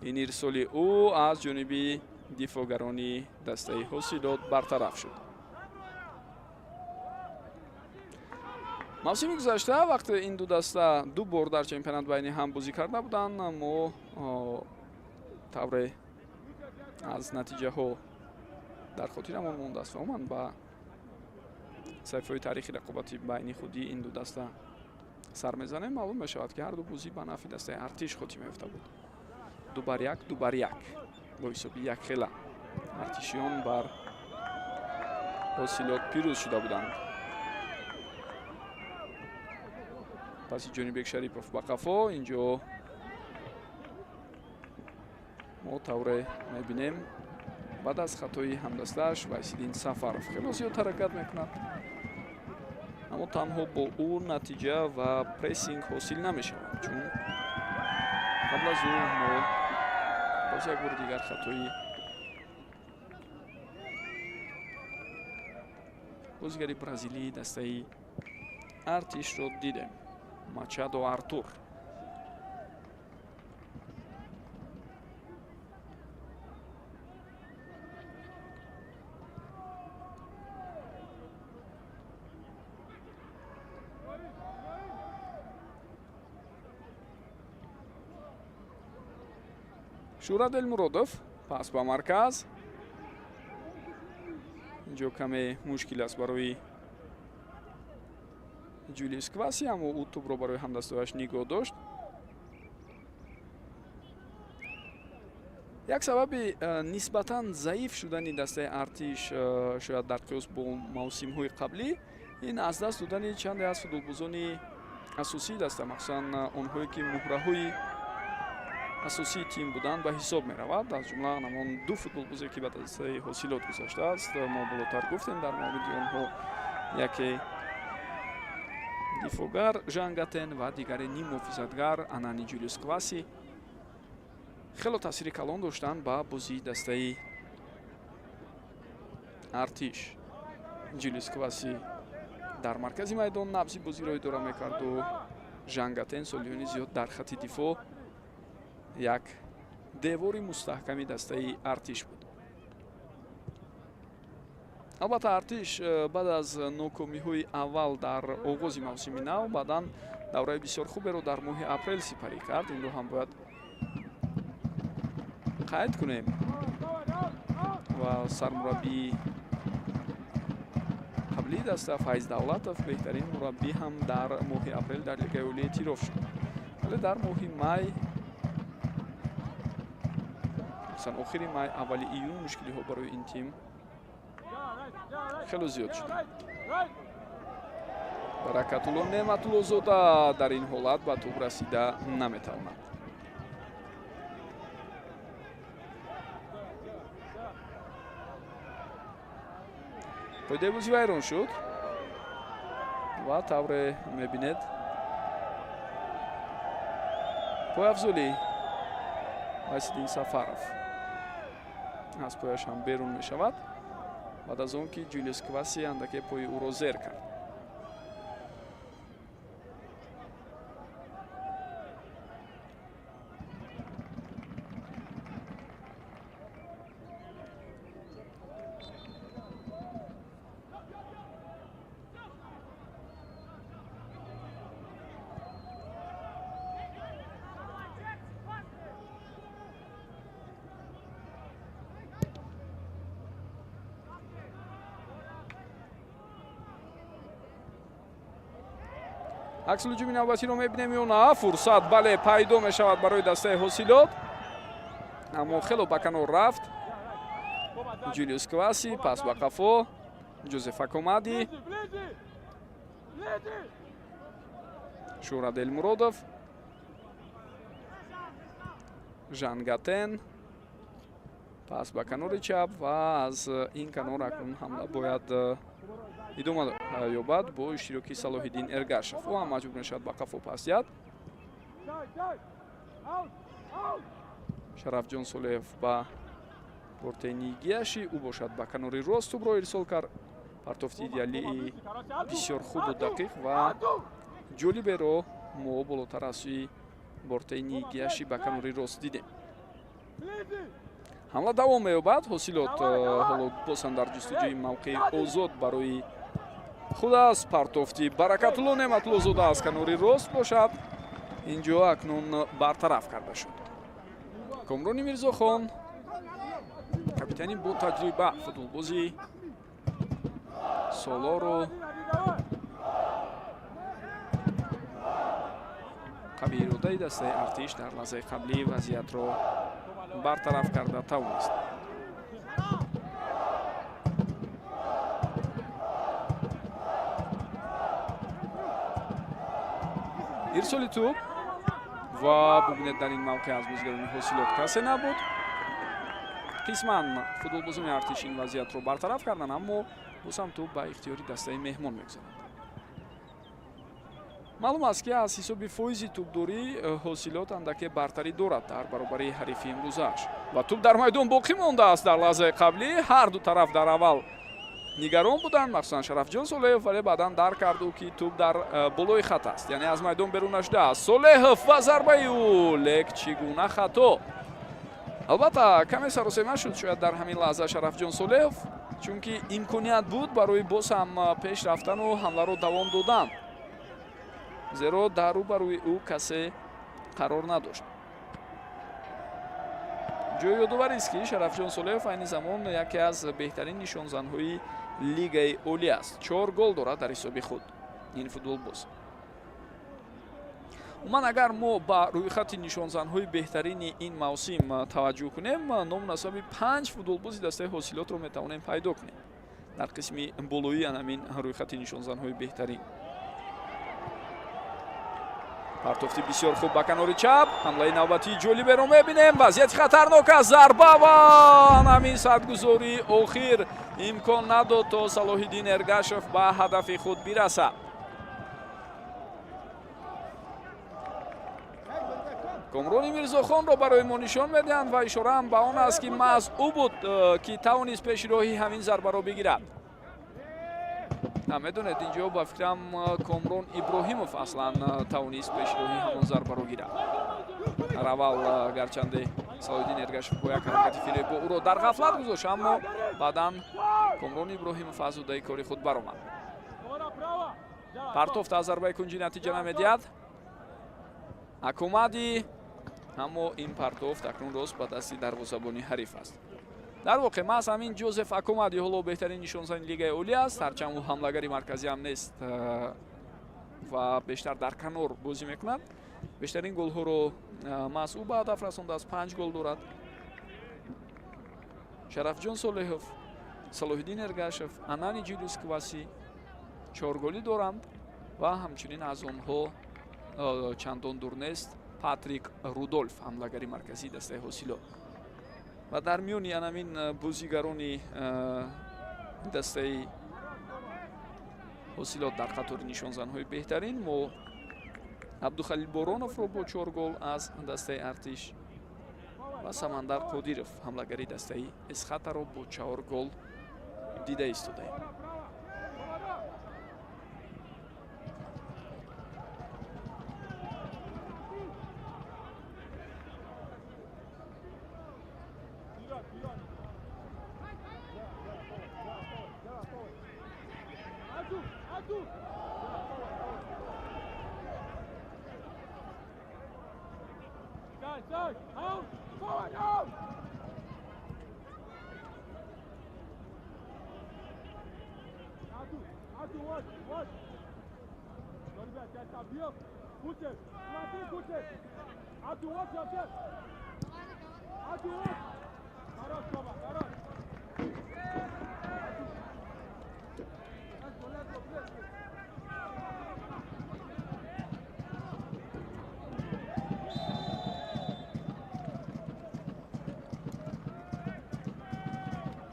ин ирсоли ӯ аз ҷониби дифоъгарони дастаи Ҳосилот бартараф шуд. Мавсими гузашта вақте ин ду даста ду бор дар чемпионат байни ҳам бозӣ карда буданд, мо тавре аз натиҷаҳо дар хотирамон мондааст ва умуман ба саҳифаҳои таърихи рақобати байни худии ин ду даста сар мезанем, маълум мешавад, ки ҳар ду бозӣ ба нафъи дастаи Артиш хотима ёфта буд. 2-1, 2-1 бо ҳисоби якхела артишиён бар Ҳосилот пирӯз шуда буданд. Паси Ҷонибек Шарипов ба қафо. Инҷо мо тавре мебинем, баъд аз хатои ҳамдастааш Вайсиддин Сафаров хело зиёд ҳаракат мекунад, аммо танҳо бо ӯ натиҷа ва прессинг ҳосил намешавад, чун қабл аз ӯ мо боз як бори дигар хатои бозигари бразилии дастаи Артишро дидем, Мачадо Артур. Шӯҳрат Элмуродов, пас ба марказ. Инҷо каме мушкил аст барои Ҷулиус Кваси, аммо ӯ тӯбро барои ҳамдастояш нигоҳ дошт. Як сабаби нисбатан заиф шудани дастаи Артиш шояд дар қиёс бо мавсимҳои қаблӣ ин аз даст додани чанде аз футболбозони асосии даста, махсусан онҳое ки муҳраҳои асосии тим буданд, ба ҳисоб меравад. Аз ҷумла ҳамон ду футболбозе ки ба дастаи Ҳосилот гузаштааст, мо болотар гуфтем дар мавриди онҳо, яке дифоъгар Жангатен ва дигаре ниммуҳофизатгар Анани Ҷулиус Кваси хело таъсири калон доштанд ба бозии дастаи Артиш. Ҷулиус Кваси дар маркази майдон набзи бозиро идора мекарду Жангатен солиёни зиёд дар хатти дифоъ як девори мустаҳками дастаи Артиш буд. Албатта, Артиш баъд аз нокомиҳои аввал дар оғози мавсими нав баъдан давраи бисёр хуберо дар моҳи апрел сипарӣ кард. Инро ҳам бояд Қайд кунем ва сармураббии қаблии даста Файз Давлатов беҳтарин мураббӣ ҳам дар моҳи апрел дар Лигаи Олӣ эътироф шуд. Вале дар моҳи май, масалан охири май, аввали июн мушкилиҳо барои ин тим хело зиёд шуданд. Баракатулло Неъматуллозода дар ин ҳолат ба тӯб расида наметавонад. Қоидаи бозӣ вайрон шуд ва тавре мебинед пойафзули Васиддин Сафаров аз пояш ҳам берун мешавад баъд аз он ки Ҷулиус Кваси андаке пои ӯро зер кард. Аксил ҳуҷуми навбатиро мебинем ё на? Фурсат бале пайдо мешавад барои дастаи Ҳосилот, аммо хело ба канор рафт. Ҷулиус Кваси пас ба қафо, Ҷозеф Акомади, Шӯҳрат Элмуродов, Жан Гатен пас ба канори чап ва аз ин канор акнун ҳамла бояд идома ёбад бо иштироки Салоҳиддин Эргашев. Ӯ ҳам маҷбур мешавад ба қафо пас диҳад. Шарафҷон Солеев ба портени Гияши, ӯ бошад ба канори рост тӯбро ирсол кард. Партофти идеалии бисёр хубу дақиқ ва ҷолиберо мо болотар аз сӯи бортени Гияши ба канори рост дидем. Ҳамла давом меёбад. Ҳосилот ҳоло бозам дар ҷустуҷӯи мавқеи озод барои худ аст. Партофти Баракатулло Неъматуллозода аз канори рост бошад, инҷо акнун бартараф карда шуд. Комрони Мирзохон, капитани бо таҷриба, футболбози солору қавииродаи дастаи Артиш дар лаҳзаи қаблӣ вазъиятро бартараф карда тавонист. Ирсоли тӯб ва бубинед дар ин мавқеъ аз бозигарони Ҳосилот касе набуд. Қисман футболбозони Артиш ин вазъиятро бартараф карданд, аммо боз ҳам тӯб ба ихтиёри дастаи меҳмон мегузарад. Маълум аст ки аз ҳисоби фоизи тӯбдорӣ Ҳосилот андаке бартарӣ дорад дар баробари ҳарифи имрӯзааш ва тӯб дар майдон боқӣ мондааст. Дар лаҳзаи қаблӣ ҳар ду тараф дар аввал нигарон буданд, махсусан Шарафҷон Солеҳов, вале баъдан дарк кард ӯ ки тӯб дар болои хат аст, яъне аз майдон берун нашудааст. Солеҳов ва зарбаи ӯ, лек чӣ гуна хато! Албатта каме саросема шуд шояд дар ҳамин лаҳза Шарафҷон Солеҳов, чунки имконият буд барои боз ҳам пеш рафтану ҳамларо давом додан, зеро дар рӯбарӯи ӯ касе қарор надошт. Ҷои ёдоварист ки Шарафҷон Солеҳов айни замон яке аз беҳтарин нишонзанҳои Лигаи Олӣ аст. 4 гол дорад дар ҳисоби худ ин футболбоз. Умуман агар мо ба рӯйхати нишонзанҳои беҳтарини ин мавсим таваҷҷӯҳ кунем, ному насаби 5 футболбози дастаи Ҳосилотро метавонем пайдо кунем дар қисми болоии ҳамин рӯйхати нишонзанҳои беҳтарин. Партофти бисёр хуб ба канори чап, ҳамлаи навбатии ҷолиберо мебинем. Вазъияти хатарнок аст, зарба ва ҳамин садгузории охир имкон надод то Салоҳиддин Эргашев ба ҳадафи худ бирасад. Комрони Мирзохонро барои мо нишон медиҳанд ва ишораам ба он аст ки маҳз ӯ буд ки тавонист пеши роҳи ҳамин зарбаро бигирад. Медонед, инҷо ба фикрам Комрон Иброҳимов аслан тавонист пеши роҳи ҳамон зарбаро гирад. Дар аввал гарчанде Салоҳиддин Эргашев бо як ҳаракати фиреб ӯро дар ғафлат гузошт, аммо баъдан Комрон Иброҳимов аз ӯҳдаи кори худ баромад. Партофт аз зарбаи кунҷӣ натиҷа намедиҳад. Акомади Аммо ин партофт акнун рост ба дасти дарвозабони ҳариф аст. Дар воқеъ маҳз ҳамин Ҷозеф Акомади ҳоло беҳтарин нишонзани лигаи олӣ аст, ҳарчанд ӯ ҳамлагари марказӣ ҳам нест ва бештар дар канор бозӣ мекунад. Бештарин голҳоро маҳз ӯ ба ҳадаф расондааст, 5 гол дорад. Шарафҷон Солеҳов, Салоҳиддин Эргашев, Анани Ҷулиус Кваси 4 голӣ доранд ва ҳамчунин аз онҳо чандон дур нест Патрик Рудолф, ҳамлагари марказии дастаи Ҳосилот. Ва дар миёни анамин бозигарони дастаи Ҳосилот дар қатори нишонзанҳои беҳтарин мо Абдухалил Бороновро бо 4 гол аз дастаи Артиш ва Самандар Қодиров, ҳамлагари дастаи Эсхатаро бо 4 гол дида истодаем.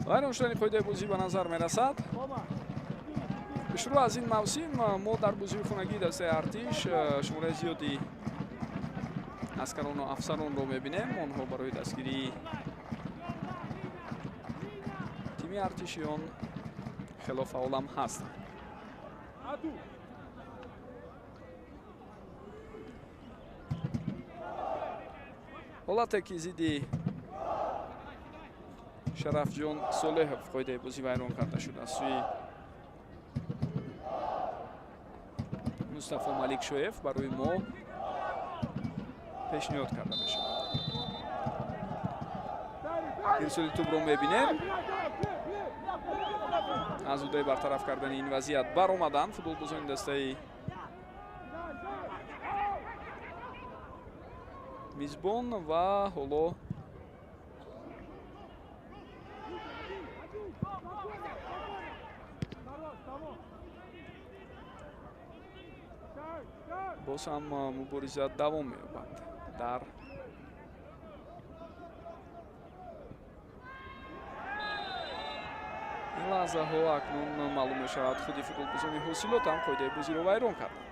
Вайрон шудани қоидаи бозӣ ба назар мерасад. Шурӯъ аз ин мавсим мо дар бозии хонагии дастаи Артиш шумораи зиёди аскарону афсаронро мебинем. Онҳо барои дастгирии тими артишиён хело фаъолам ҳастанд. Ҳолате ки зидди Шарафҷон Солеҳов қоидаи бозӣ вайрон карда шуд аз сӯи Мустафо Маликшоев барои мо пешниҳод карда мешавад. Ирсоли тӯбро мебинем. Аз удаи бартараф кардани ин вазъият баромаданд футболбозони дастаи мизбон ва ҳоло боз ҳам мубориза давом меёбад дар ин лаҳзаҳо. Акнун маълум мешавад худи футболбозони Ҳосилот ҳам қоидаи бозиро вайрон карданд.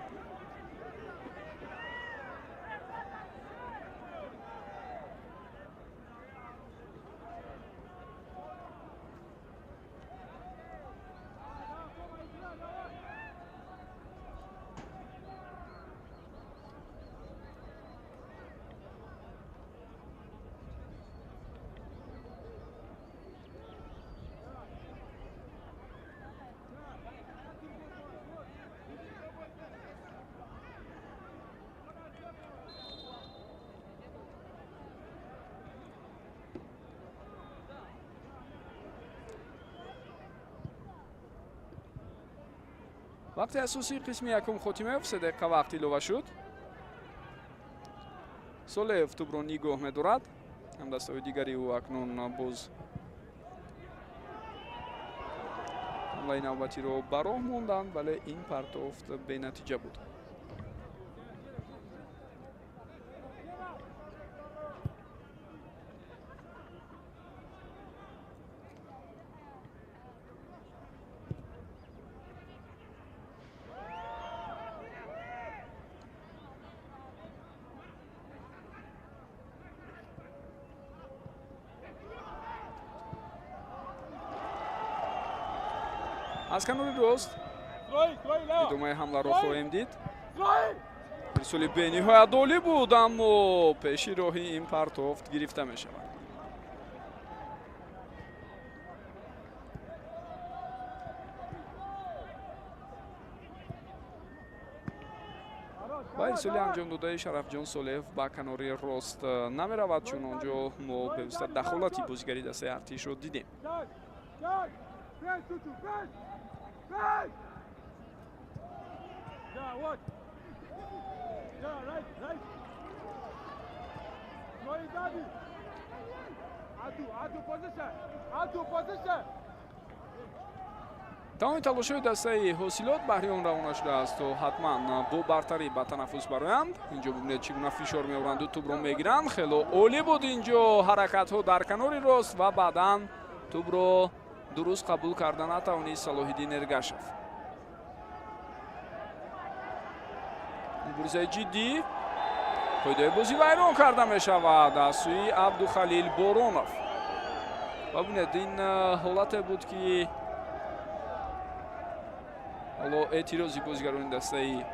Вақти асосии қисми якум хотима ёфт, 3 дақиқа вақт илова шуд. Солеев тӯбро нигоҳ медорад. Ҳамдастаҳои дигари ӯ акнун боз ҳамлаи навбатиро ба роҳ монданд, вале ин партофт бенатиҷа буд. Аз канори рост идомаи ҳамларо хоҳем дид. Ирсоли бениҳоят олӣ буд, аммо пеши роҳи ин партофт гирифта мешавад. Ва ирсоли анҷом додаи Шарафҷон Солеҳов ба канори рост намеравад, чун он ҷо мо бевосита дахолати бозигари дастаи Артишро дидем. Тамоми талошҳои дастаи Ҳосилот баҳри он равона шудааст, то ҳатман бо бартарӣ ба танаффус бароянд. Инҷо бибинед, чӣ гуна фишор меоранду тӯбро мегиранд. Хело олӣ буд инҷо ҳаракатҳо дар канори рост ва баъдан тӯбро дуруст қабул карда натавонист Салоҳиддин Эргашев. Муборизаи ҷиддӣ, қоидаи бозӣ вайрон карда мешавад аз сӯи Абдухалил Боронов. Ва бибинед, ин ҳолате буд, ки ҳоло эътирози бозигарони дастаи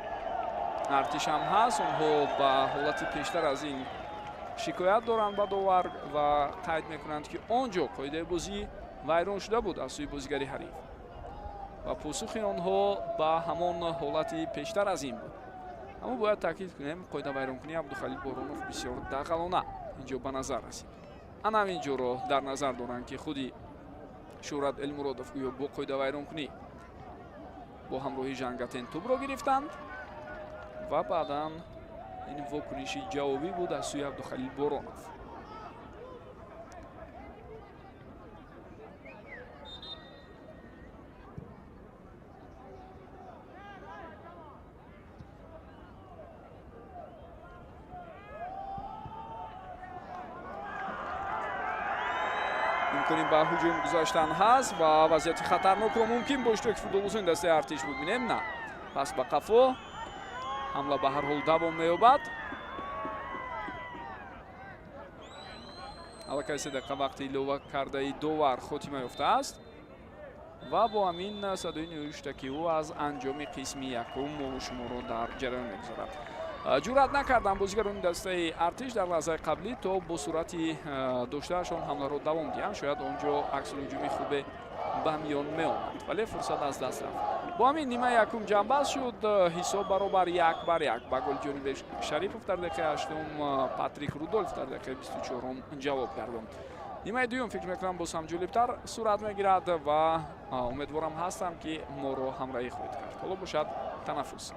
Артиш ҳам ҳаст. Онҳо ба ҳолати пештар аз ин шикоят доранд ба довар ва қайд мекунанд, ки он ҷо қоидаи бозӣ вайрон шуда буд аз сӯи бозигари ҳариф ва посухи онҳо ба ҳамон ҳолати пештар аз ин буд. Аммо бояд таъкид кунем, қоидавайронкунии Абдухалил Боронов бисёр дағалона инҷо ба назар расид. Ана ҳамин ҷоро дар назар доранд, ки худи Шӯҳрат Элмуродов гӯё бо қоидавайронкунӣ бо ҳамроҳи Жангатен тӯбро гирифтанд ва баъдан ин вокуниши ҷавобӣ буд аз сӯи Абдухалил Боронов. Имкони ба ҳуҷум гузаштан ҳаст ва вазъияти хатарнокро мумкин бо иштироки футболбозони дастаи Артиш бибинем. На, пас ба қафо ҳамла ба ҳар ҳол давом меёбад. Аллакай 3 дақиқа вақти илова кардаи довар хотима ёфтааст ва бо ҳамин садои ниҳоии ӯ аз анҷоми қисми якум мо шуморо дар ҷараён мегузорад. Ҷуръат накарданд бозигарони дастаи Артиш дар лаҳзаи қаблӣ то бо суръати доштаашон ҳамларо давом диҳанд. Шояд он ҷо аксулҳуҷуми хубе ба миён меомад, вале фурсат аз даст рафт. Бо ҳамин нимаи якум ҷамъбаст шуд, ҳисоб баробар 1-1. Ба голи Ҷонибек Шарипов дар дақиқаи 8, Патрик Рудольф дар дақиқаи 24 ҷавоб гардонд. Нимаи дуюм фикр мекунам боз ҳам ҷолибтар сурат мегирад ва умедворам ҳастам, ки моро ҳамроҳӣ хоҳед кард. Ҳоло бошад танаффус.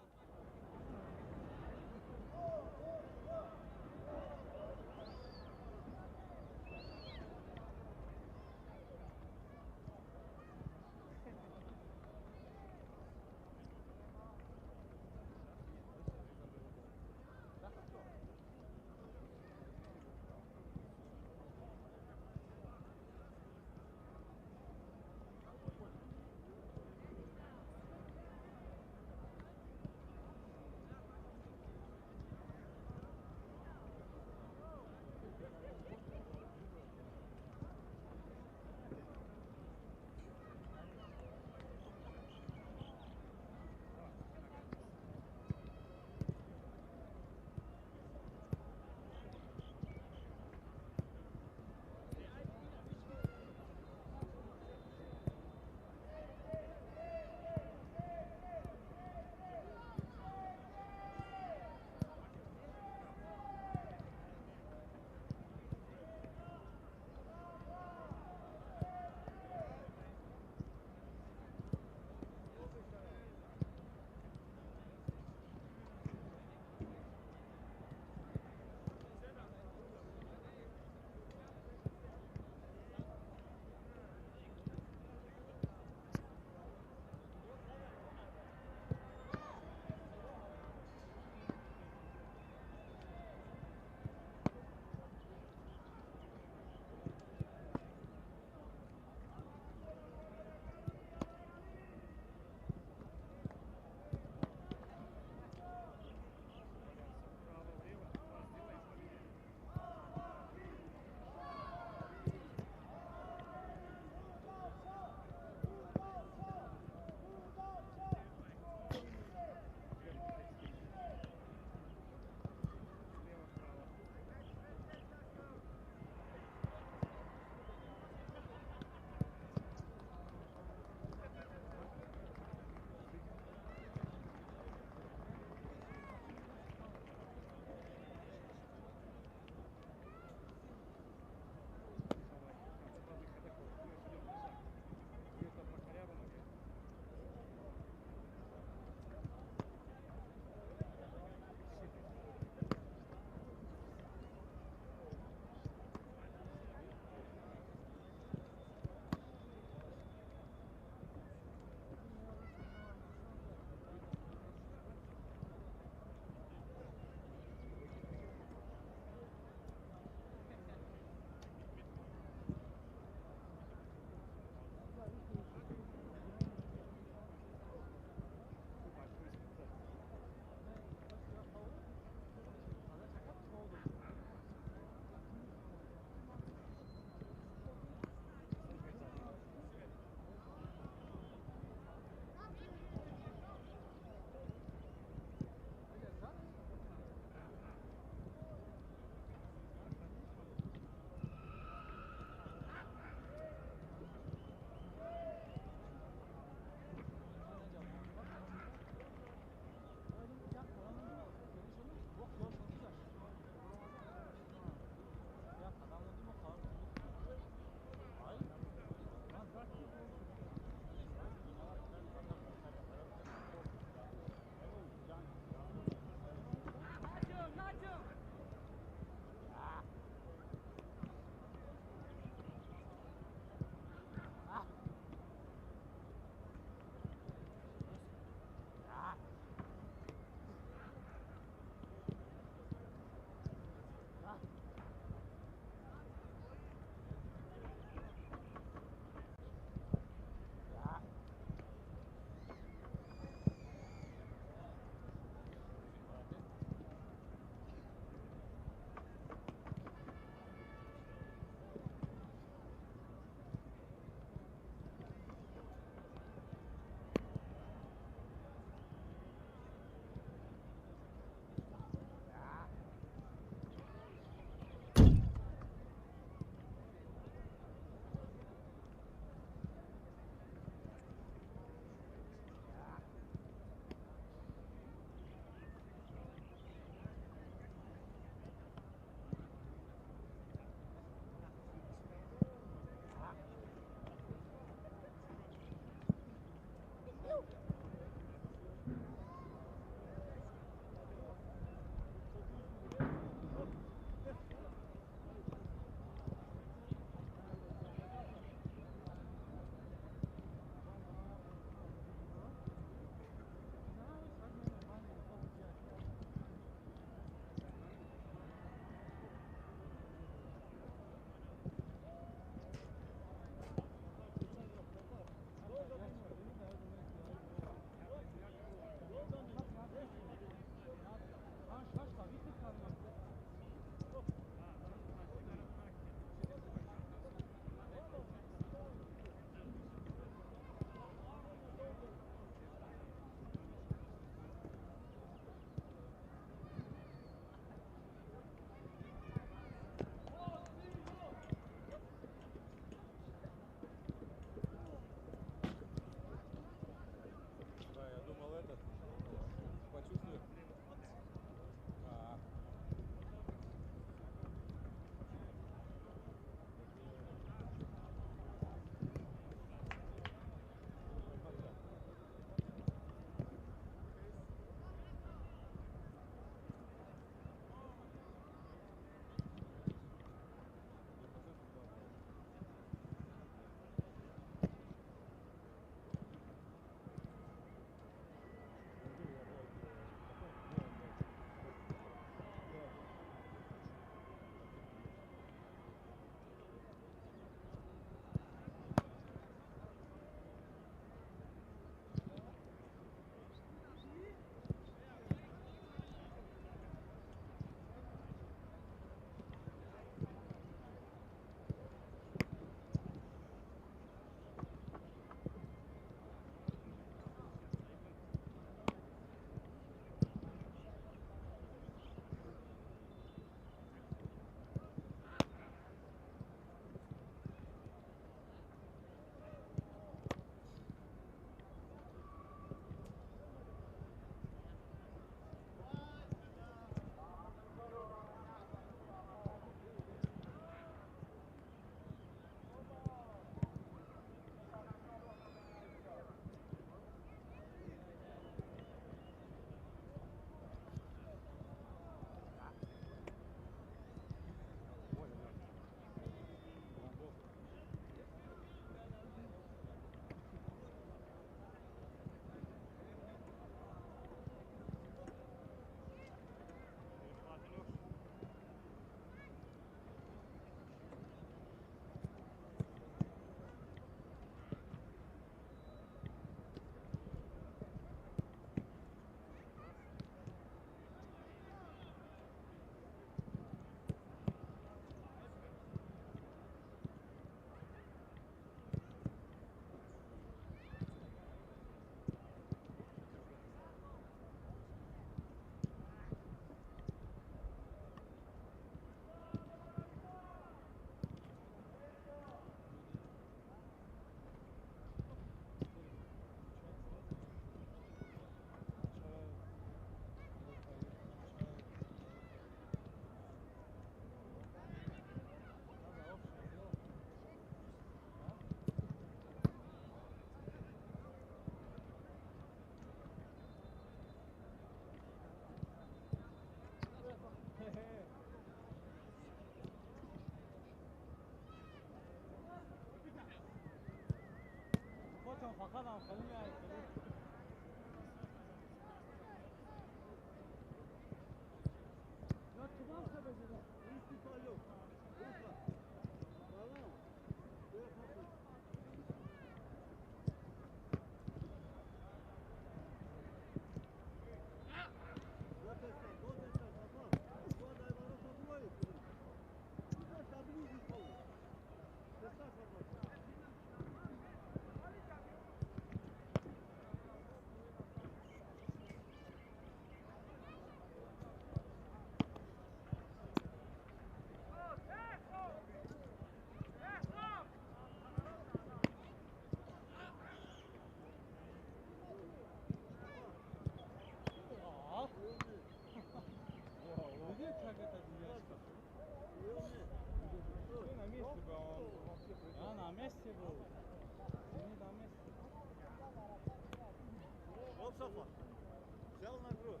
Взял на грудь.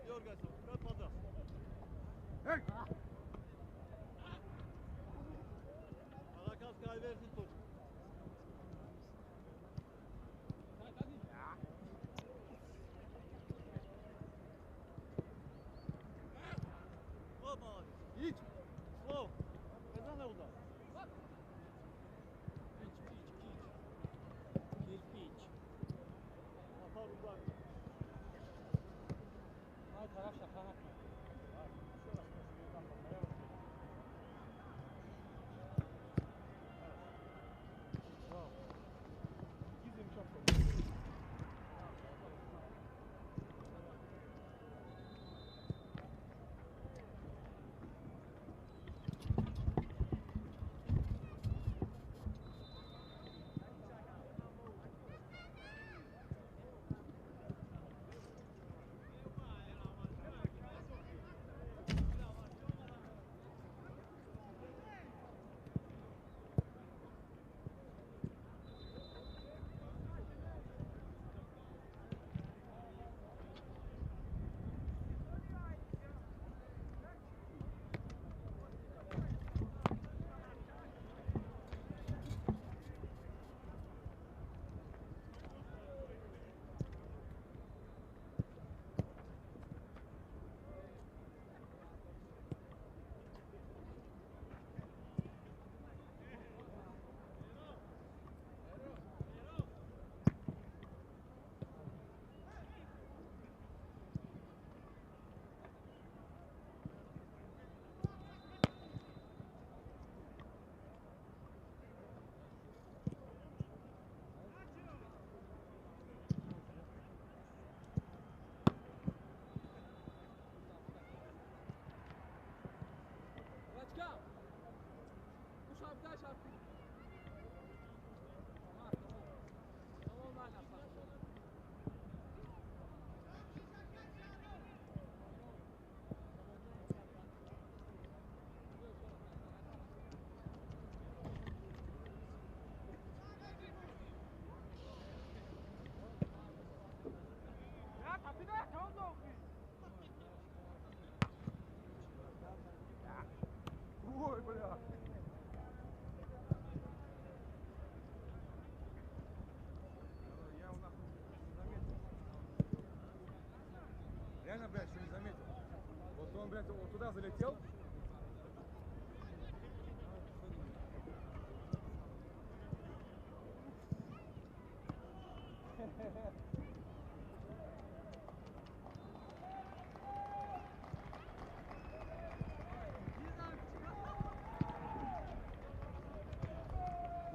Дергайся, вперед подаст.
Эй!
Алаканская верхний точка. Вот молодец.
Ич!
Слово. Когда на удар?
Кирпич.
Ой, бля. Я его нахуй не заметил. Реально, блядь, еще не заметил. Вот он, блядь, вот туда залетел. Ты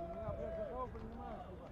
меня, блядь, за кого принимаешь, сука?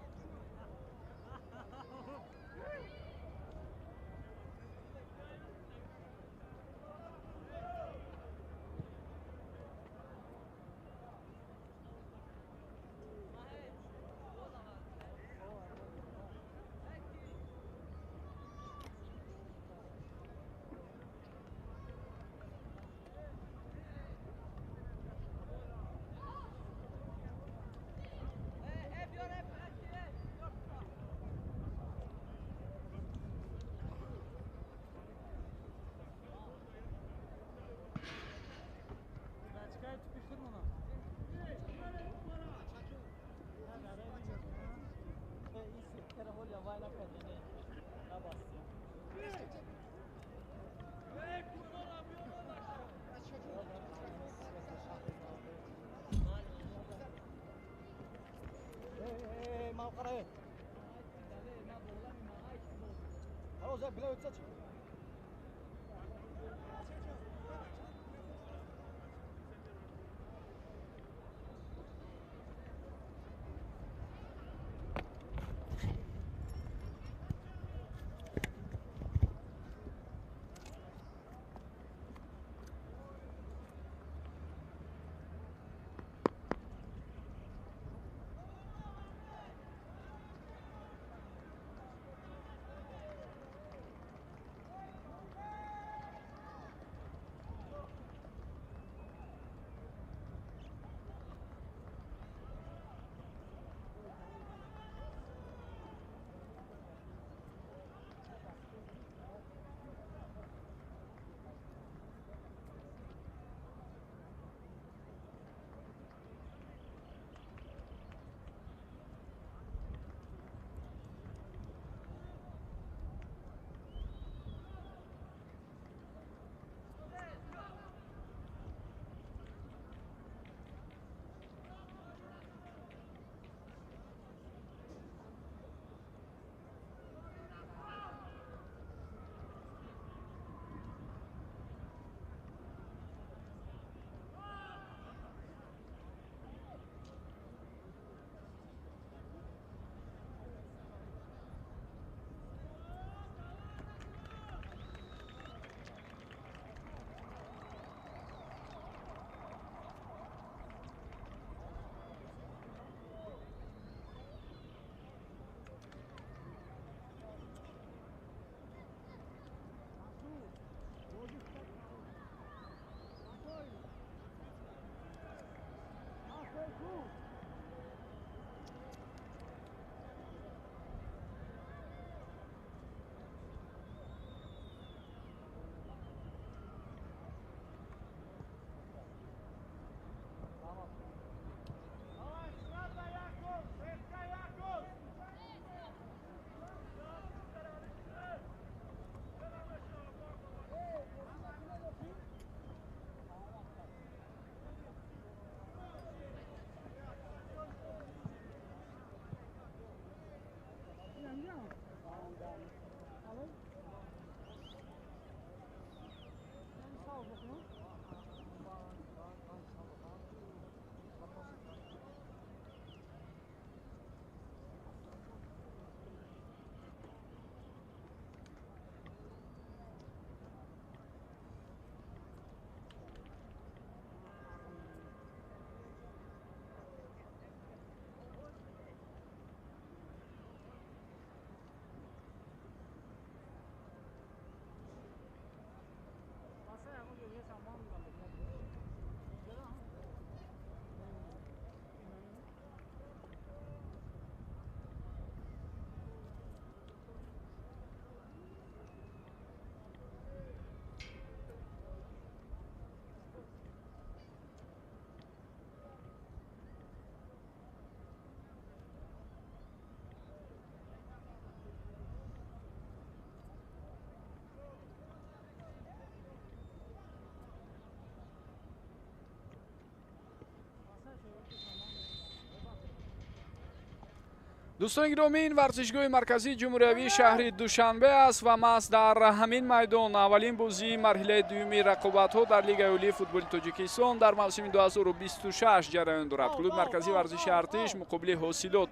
Дӯстони гиромӣ, ин варзишгоҳи марказии ҷумҳуриявии шаҳри Душанбе аст ва маҳз дар ҳамин майдон аввалин бозии марҳилаи дуюми рақобатҳо дар Лигаи олии футболи Тоҷикистон дар мавсими 2026 ҷараён дорад. Клуби марказии варзиши Артиш муқобили Ҳосилот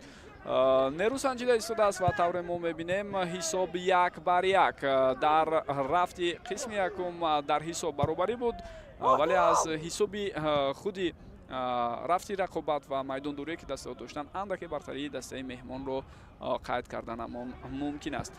нерӯ санҷида истодааст ва тавре мо мебинем ҳисоб 1-1 дар рафти қисми якум дар ҳисоб баробарӣ буд, вале аз ҳисоби худи рафти рақобат ва майдондорие ки дастаҳо доштанд андаке бартарии дастаи меҳмонро қайд карданамон мумкин аст.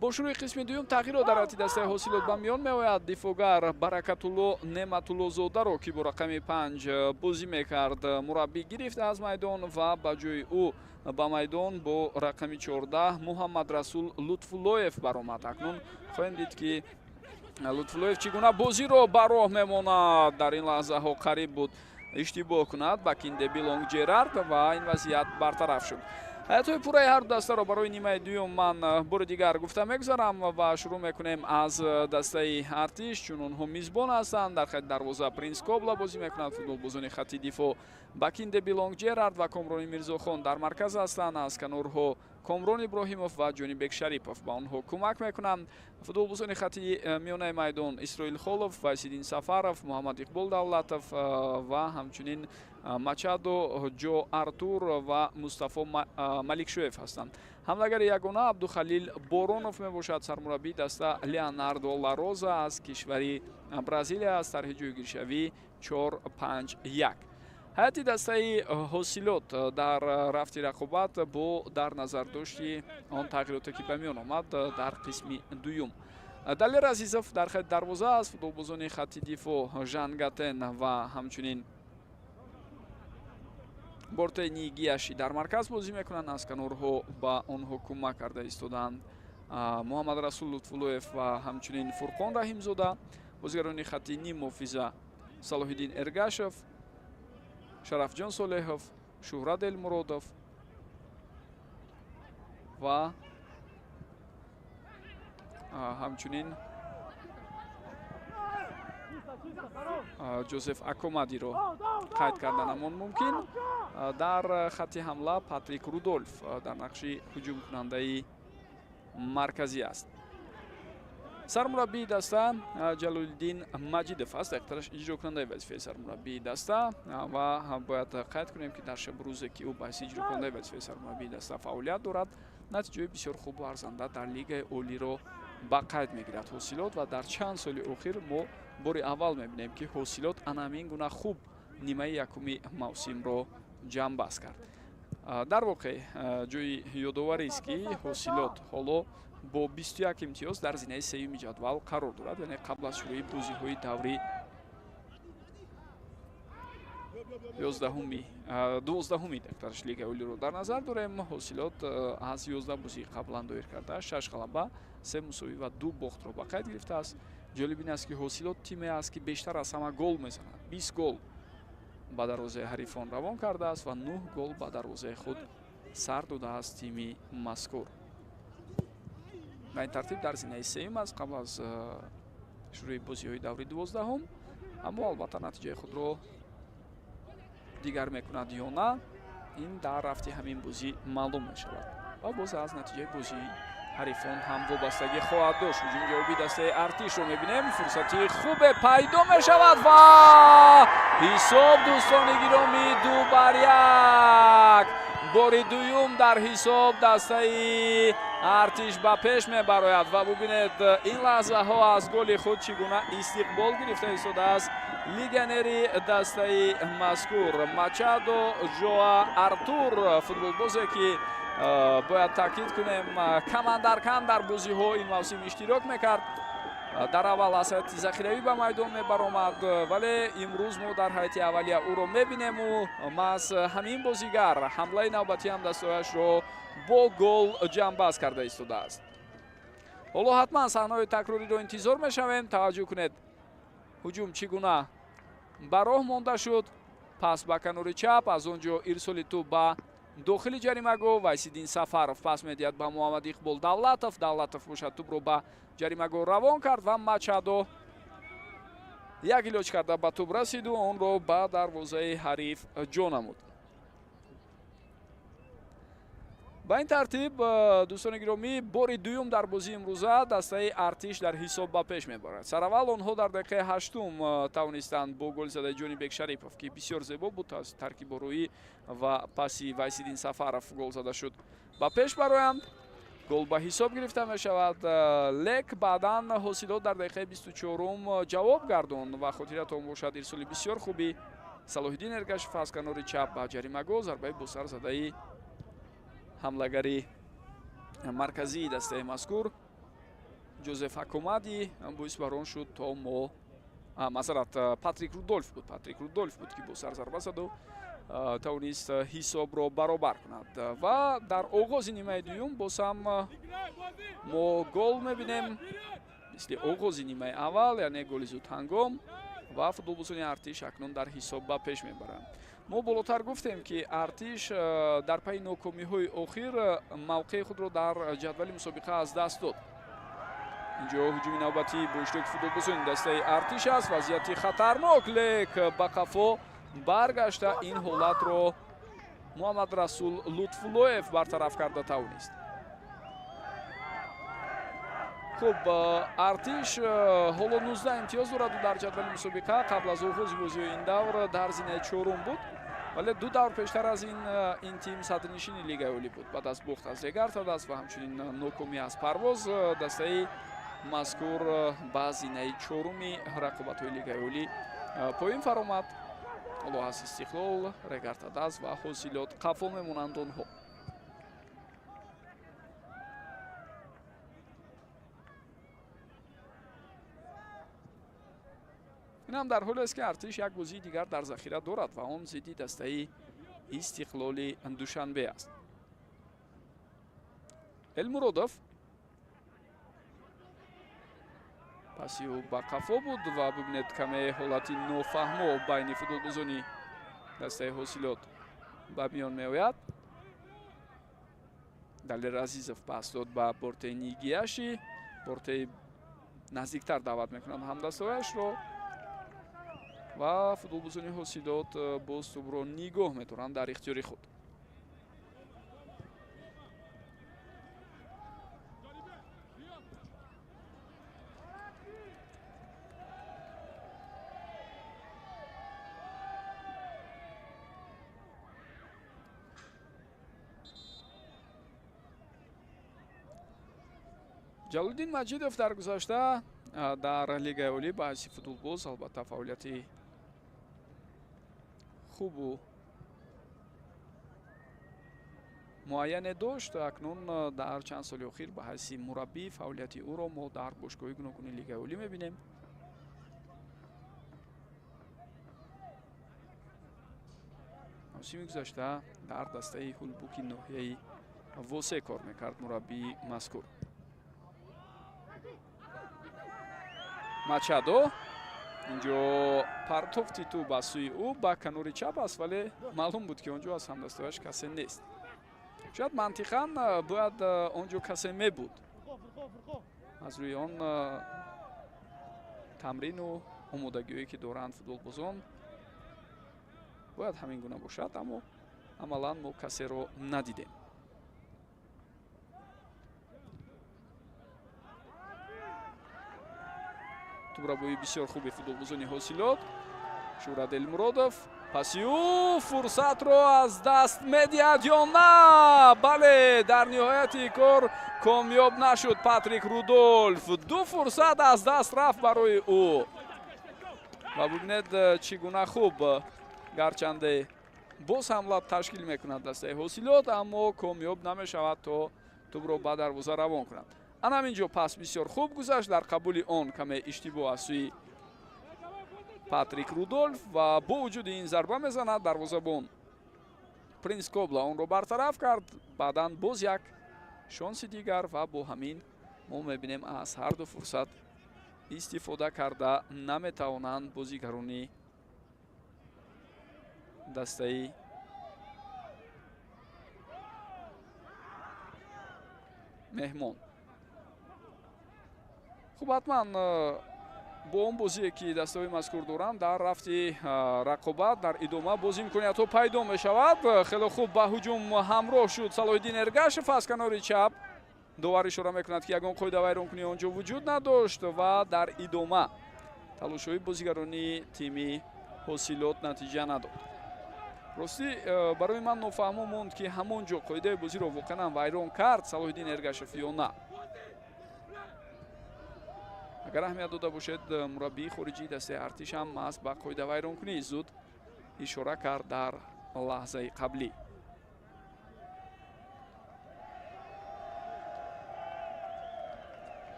Бо шурӯи қисми дуюм тағйирот дар ҳайати дастаи Ҳосилот ба миён меояд. Дифоъгар Баракатулло Неъматуллозодаро, ки бо рақами 5 бозӣ мекард, мураббӣ гирифт аз майдон ва ба ҷои ӯ ба майдон бо рақами 14 Муҳаммадрасул Лутфуллоев баромад. Акнун хоҳем дид, ки Лутфуллоев чӣ гуна бозиро ба роҳ мемонад. Дар ин лаҳзаҳо қариб буд иштибоҳ кунад ба Киндеби Лонг Ҷерард ва ин вазъият бартараф шуд. Ҳайатҳои пурраи ҳарду дастаро барои нимаи дуюм ман бори дигар гуфта мегузарам ва шурӯъ мекунем аз дастаи Артиш, чун онҳо мизбон ҳастанд. Дар хати дарвоза Принс Кобла бозӣ мекунад. Футболбозони хати дифоъ Бакинде Билонг Ҷерард ва Комрони Мирзохон дар марказ ҳастанд. Аз канорҳо Комрон Иброҳимов ва Ҷонибек Шарипов ба онҳо кӯмак мекунанд. Футболбозони хати миёнаи майдон Исроил Холов, Вайсиддин Сафаров, Муҳаммад Иқбол Давлатов ва ҳамчунин Мачадо Ҷо Артур ва Мустафо Маликшоев ҳастанд. Ҳамлагари ягона Абдухалил Боронов мебошад. Сармураббии даста Леонардо Лароза аз кишвари Бразилия аст. Тарҳи ҷойгиршавӣ 4-5-1. Ҳайати дастаи Ҳосилот дар рафти рақобат бо дар назардошти он тағйироте, ки ба миён омад дар қисми дуюм, Далер Азизов дар хати дарвоза аст. Футболбозони хати дифоъ Жан Гатен ва ҳамчунин Бортени Гияши дар марказ бозӣ мекунанд. Аз канорҳо ба онҳо кӯмак карда истодаанд Муҳаммад Расул Лутфуллоев ва ҳамчунин Фурқон Раҳимзода. Бозигарони хати ниммуҳофиза Салоҳиддин Эргашев, Шарафҷон Солеҳов, Шуҳрат Элмуродов ва ҳамчунин Ҷозеф Акомадиро қайд карданамон мумкин. Дар хати ҳамла Патрик Рудольф дар нақши ҳуҷумкунандаи марказӣ аст. Сармураббии даста Ҷалолиддин Маҷидов аст, дақиқтараш иҷрокунандаи вазифаи сармураббии даста. Ва бояд қайд кунем, ки дар шабу рӯзе, ки ӯ ба ҳайси иҷрокунандаи вазифаи сармураббии даста фаъолият дорад, натиҷаҳои бисёр хубу арзанда дар Лигаи Олиро ба қайд мегирад Ҳосилот. Ва дар чанд соли охир мо бори аввал мебинем, ки Ҳосилот ана ҳамин гуна хуб нимаи якуми мавсимро ҷамъбаст кард. Дар воқеъ, ҷои ёдоварист, ки Ҳосилот ҳоло бо 21 имтиёз дар зинаи сеюми ҷадвал қарор дорад, яъне қабл аз шурӯи бозиҳои даври 11-уми, 12-уми дақтараш Лигаи Олиро дар назар дорем. Ҳосилот аз 11 бозии қаблан доир карда шаш ғалаба, се мусовӣ ва ду бохтро ба қайд гирифтааст. Ҷолиб ин аст, ки Ҳосилот тиме аст, ки бештар аз ҳама гол мезанад: 20 гол ба дарвозаи ҳарифон равон кардааст ва 9 гол ба дарвозаи худ сар додааст тими мазкур. Ба ин тартиб дар зинаи сеюм аст қабл аз шурӯи бозиҳои даври 12-ум. Аммо албатта, натиҷаи худро дигар мекунад ё на, ин дар рафти ҳамин бозӣ маълум мешавад ва боз аз натиҷаи бозии ҳарифон ҳам вобастагӣ хоҳад дошт. Ҳуҷуми ҷавобии дастаи Артишро мебинем. Фурсати хубе пайдо мешавад ва ҳисоб, дӯстони гиромӣ, 2-1. Бори дуюм дар ҳисоб дастаи Артиш ба пеш мебарояд. Ва бубинед, ин лаҳзаҳо аз голи худ чӣ гуна истиқбол гирифта истодааст легионери дастаи мазкур Мачадо Жоа Артур, футболбозе, ки бояд таъкид кунем, камандаркам дар бозиҳо ин мавсим иштирок мекард. Дар аввал аз ҳайати захиравӣ ба майдон мебаромад, вале имрӯз мо дар ҳайати аввалия ӯро мебинему маҳз ҳамин бозигар ҳамлаи навбатӣ ҳам дастаҳояшро бо гол ҷамъбаст карда истодааст. Ҳоло ҳатман саҳнаҳои такрориро интизор мешавем. Таваҷҷӯҳ кунед, ҳуҷум чӣ гуна ба роҳ монда шуд: пас ба канори чап, аз он ҷо ирсоли тӯб ба дохили ҷаримагоҳ. Вайсиддин Сафаров пас медиҳад ба Муҳаммад Иқбол Давлатов. Давлатов бошад, тӯбро ба ҷаримагоҳ равон кард ва Мачадо як илоҷ карда ба тӯб расиду онро ба дарвозаи ҳариф ҷо намуд. Ба ин тартиб, дӯстони гиромӣ, бори дуюм дар бозии имрӯза дастаи Артиш дар ҳисоб ба пеш мебарад. Сараввал онҳо дар дақиқаи ҳаштум тавонистанд бо голи задаи Ҷонибек Шарипов, ки бисёр зебо буд аз таркибороӣ ва паси Вайсиддин Сафаров гол зада шуд, ба пеш бароянд. Гол ба ҳисоб гирифта мешавад, лек баъдан Ҳосилот дар дақиқаи 24-ум ҷавоб гардонд. Ва хотиратон бошад, ирсоли бисёр хуби Салоҳиддин Эргашев аз канори чап ба ҷаримагоҳ, зарбаи босар задаи ҳамлагари марказии дастаи мазкур Ҷозеф Акомади боис бар он шуд, то мо, масалат, Патрик Рудольф буд, Патрик Рудольф буд, ки бо сар зарба заду тавонист ҳисобро баробар кунад. Ва дар оғози нимаи дуюм боз ҳам мо гол мебинем, мисли оғози нимаи аввал, яъне голи зудҳангом, ва футболбозони Артиш акнун дар ҳисоб ба пеш мебаранд. Мо болотар гуфтем, ки Артиш дар пайи нокомиҳои охир мавқеи худро дар ҷадвали мусобиқа аз даст дод. Инҷо ҳуҷуми навбатӣ бо иштироки футболбозони дастаи Артиш аст. Вазъияти хатарнок, лек ба қафо баргашта ин ҳолатро Муҳаммад Расул Лутфуллоев бартараф карда тавонист. Хуб, Артиш ҳоло 19 имтиёз дораду дар ҷадвали мусобиқа қабл аз оғози бозиҳои ин давр дар зинаи чорум буд, вале ду давр пештар аз ин тим садрнишини Лигаи олӣ буд. Баъд аз бохт аз Регар-ТадАЗ ва ҳамчунин нокомӣ аз Парвоз дастаи мазкур ба зинаи чоруми рақобатҳои Лигаи олӣ поён фаромад. Ҳоло аз Истиқлол, Регар-ТадАЗ ва Ҳосилот қафо мемонанд онҳо. Ин ҳам дар ҳоле аст, ки Артиш як бозии дигар дар захира дорад ва он зидди дастаи Истиқлоли Душанбе аст. Элмуродов, паси ӯ ба қафо буд ва бибинед, каме ҳолати нофаҳмо байни футболбозони дастаи Ҳосилот ба миён меояд. Далер Азизов пас дод ба Бортеи Нигияши. Бортеи наздиктар даъват мекунад ҳамдастҳояшро ва футболбозони Ҳосилот боз тӯбро нигоҳ медоранд дар ихтиёри худ. Ҷалолиддин Маҷидов дар гузашта дар Лигаи олӣ ба ҳайси футболбоз албатта фаъолияти хубу муайяне дошт. Акнун дар чанд соли охир ба ҳайси мураббӣ фаъолияти ӯро мо дар бошгоҳи гуногуни Лигаи олӣ мебинем. Мавсими гузашта дар дастаи Ҳулбуки ноҳияи Восе кор мекард мураббии мазкур. Мачадо, инҷо партофти тӯб аз сӯи ӯ ба канори чап аст, вале маълум буд, ки он ҷо аз ҳамдастҳояш касе нест. Шояд мантиқан бояд он ҷо касе мебуд. Аз рӯи он тамрину омодагиҳое, ки доранд футболбозон, бояд ҳамин гуна бошад, аммо амалан мо касеро надидем. Тӯбрабои бисёр хуби футболбозони Ҳосилот. Шӯҳрат Элмуродов, паси ӯ фурсатро аз даст медиҳад ё на? Бале, дар ниҳояти кор комёб нашуд Патрик Рудолф. Ду фурсат аз даст рафт барои ӯ. Ва бибинед, чӣ гуна хуб гарчанде боз ҳамла ташкил мекунад дастаи Ҳосилот, аммо комёб намешавад то тӯбро ба дарвоза равон кунад. Ана ҳамин ҷо пас бисёр хуб гузашт, дар қабули он каме иштибоҳ аз сӯи Патрик Рудолф ва бо вуҷуди ин зарба мезанад дарвозабон Принс Кобла онро бартараф кард. Баъдан боз як шонси дигар ва бо ҳамин мо мебинем, аз ҳар ду фурсат истифода карда наметавонанд бозигарони дастаи меҳмон. Хуб, ҳатман бо он бозие, ки дастаҳои мазкур доранд, дар рафти рақобат дар идома боз имкониятҳо пайдо мешавад. Хеле хуб ба ҳуҷум ҳамроҳ шуд Салоҳиддин Эргашев аз канори чап. Довар ишора мекунад, ки ягон қоидавайронкунӣ он ҷо вуҷуд надошт ва дар идома талошҳои бозигарони тими Ҳосилот натиҷа надод. Ростӣ, барои ман нофаҳмо монд, ки ҳамон ҷо қоидаи бозиро воқеан вайрон кард Салоҳиддин Эргашев ё на. Агар аҳамият дода бошед, мураббии хориҷии дастаи Артиш ҳам маҳз ба қоидавайронкунӣ зуд ишора кард дар лаҳзаи қаблӣ.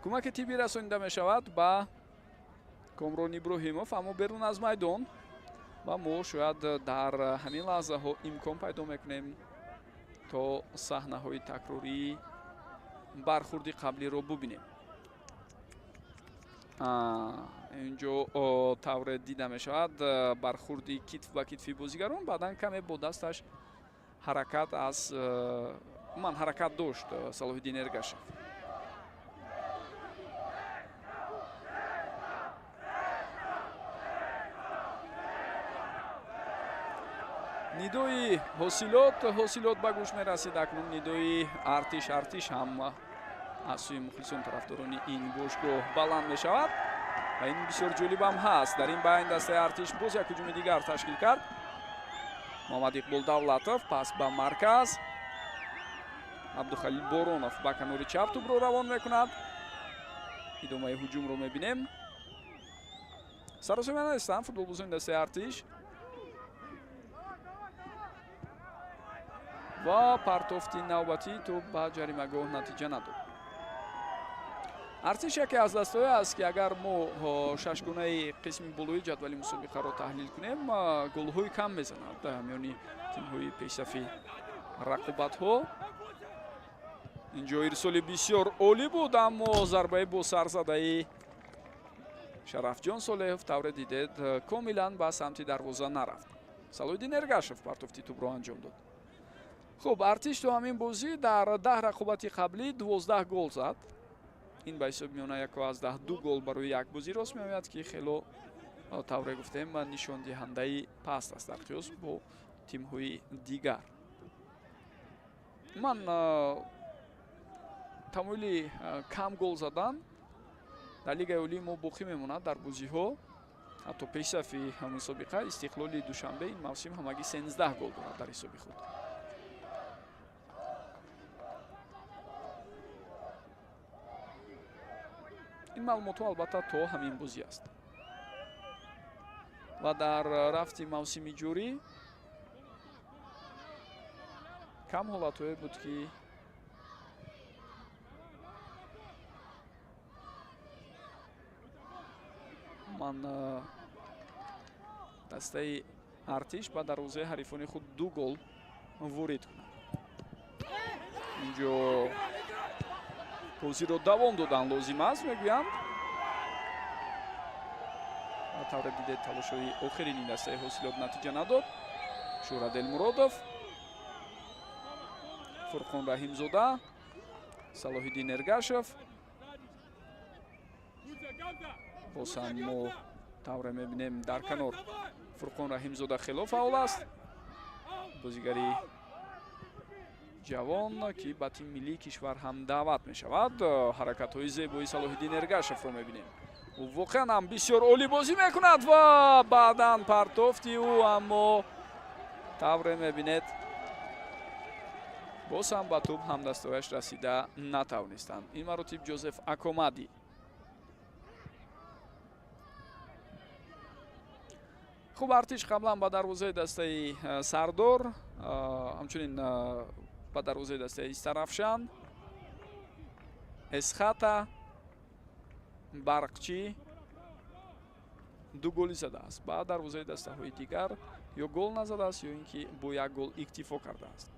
Кӯмаки тиббӣ расонида мешавад ба Комрон Иброҳимов, аммо берун аз майдон, ва мо шояд дар ҳамин лаҳзаҳо имкон пайдо мекунем то саҳнаҳои такрории бархурди қаблиро бубинем. Инҷо тавре дида мешавад бархурди китф ба китфи бозигарон, баъдан каме бо дасташ ҳаракат аз ман ҳаракат дошт Салоҳиддин Эргашев. Нидои ҳосилот ҳосилот ба гӯш мерасид. Акнун нидои Артиш Артиш ҳам аз сӯи мухлисон тарафдорони ин бошгоҳ баланд мешавад ва ин бисёр ҷолибам ҳаст. Дар ин байн дастаи Артиш боз як ҳуҷуми дигар ташкил кард. Муҳаммад Иқбол Давлатов пас ба марказ, Абдухалил Боронов ба канори чап тӯбро равон мекунад. Идомаи ҳуҷумро мебинем. Саросема нестанд футболбозони дастаи Артиш ва партофти навбатии тӯб ба ҷаримагоҳ натиҷа надод. Артиш яке аз дастҳое аст, ки агар мо шашгунаи қисми болои ҷадвали мусобиқаро таҳлил кунем, голҳои кам мезанад дар миёни тимҳои пешсафи рақобатҳо. Инҷо ирсоли бисёр олӣ буд, аммо зарбаи бо сарзадаи Шарафҷон Солеҳов тавре дидед комилан ба самти дарвоза нарафт. Салоҳиддин Эргашев партофти тӯбро анҷом дод. Хуб, Артиш то ҳамин бозӣ дар 10 рақобати қаблӣ 12 гол зад. Ин ба ҳисоби миёна 1,2 гол барои як бозӣ рост меояд, ки хело тавре гуфтем нишондиҳандаи паст аст дар қиёс бо тимҳои дигар. Ман тамоили кам гол задан дар Лигаи Олии мо боқӣ мемонад дар бозиҳо. Ҳатто пешсафи мусобиқа Истиқлоли Душанбе ин мавсим ҳамагӣ 13 гол дорад дар ҳисоби худ. Ин маълумотҳо албатта то ҳамин бозӣ аст. Ва дар рафти мавсими ҷорӣ кам ҳолатҳое буд, ки ман дастаи Артиш ба дарвозаи ҳарифони худ 2 гол ворид кунад. Инҷо бозиро давом додан лозим аст, мегӯянд. Ва тавре дидед талошҳои охирини дастаи ҳосилот натиҷа надод. Шӯҳрат Элмуродов, Фурқон Раҳимзода, Салоҳиддин Эргашев. Боз ҳам мо тавре мебинем дар канор Фурқон Раҳимзода хело фаъол аст. Бозигари ҷавон, ки ба тими миллии кишвар ҳам даъват мешавад. Ҳаракатҳои зебои Салоҳиддин Эргашевро мебинем. Ӯ воқеан ҳам бисёр олӣ бозӣ мекунад ва баъдан партофти ӯ, аммо тавре мебинед боз ҳам ба тӯб ҳамдастояш расида натавонистанд. Ин маротиб Ҷозеф Акомади. Хуб, Артиш қаблан ба дарвозаи дастаи Сардор, ҳамчунин ба дарвозаи дастаи Истарафшан, Эсхата, Барқчӣ 2 голи задааст. Ба дарвозаи дастаҳои дигар ё гол назадааст, ё ин ки бо як гол иктифо кардааст.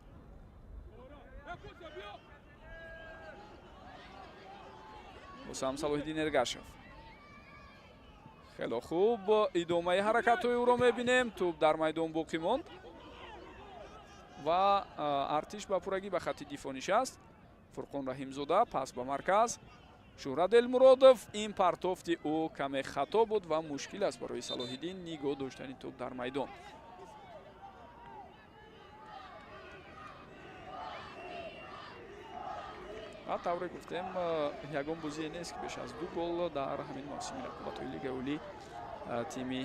Боз ҳам Салоҳиддин Эргашев. Хело хуб, идомаи ҳаракатҳои ӯро мебинем. Тӯб дар майдон боқӣ монд ва Артиш ба пуррагӣ ба хатти дифоъ нишаст. Фурқон Раҳимзода пас ба марказ. Шӯҳрат Элмуродов. Ин партофти ӯ каме хато буд ва мушкил аст барои Салоҳиддин нигоҳ доштани тӯб дар майдон. Ва тавре гуфтем, ягон бозие нест, ки беш аз 2 гол дар ҳамин мавсими рақобатҳои Лигаи Олӣ тими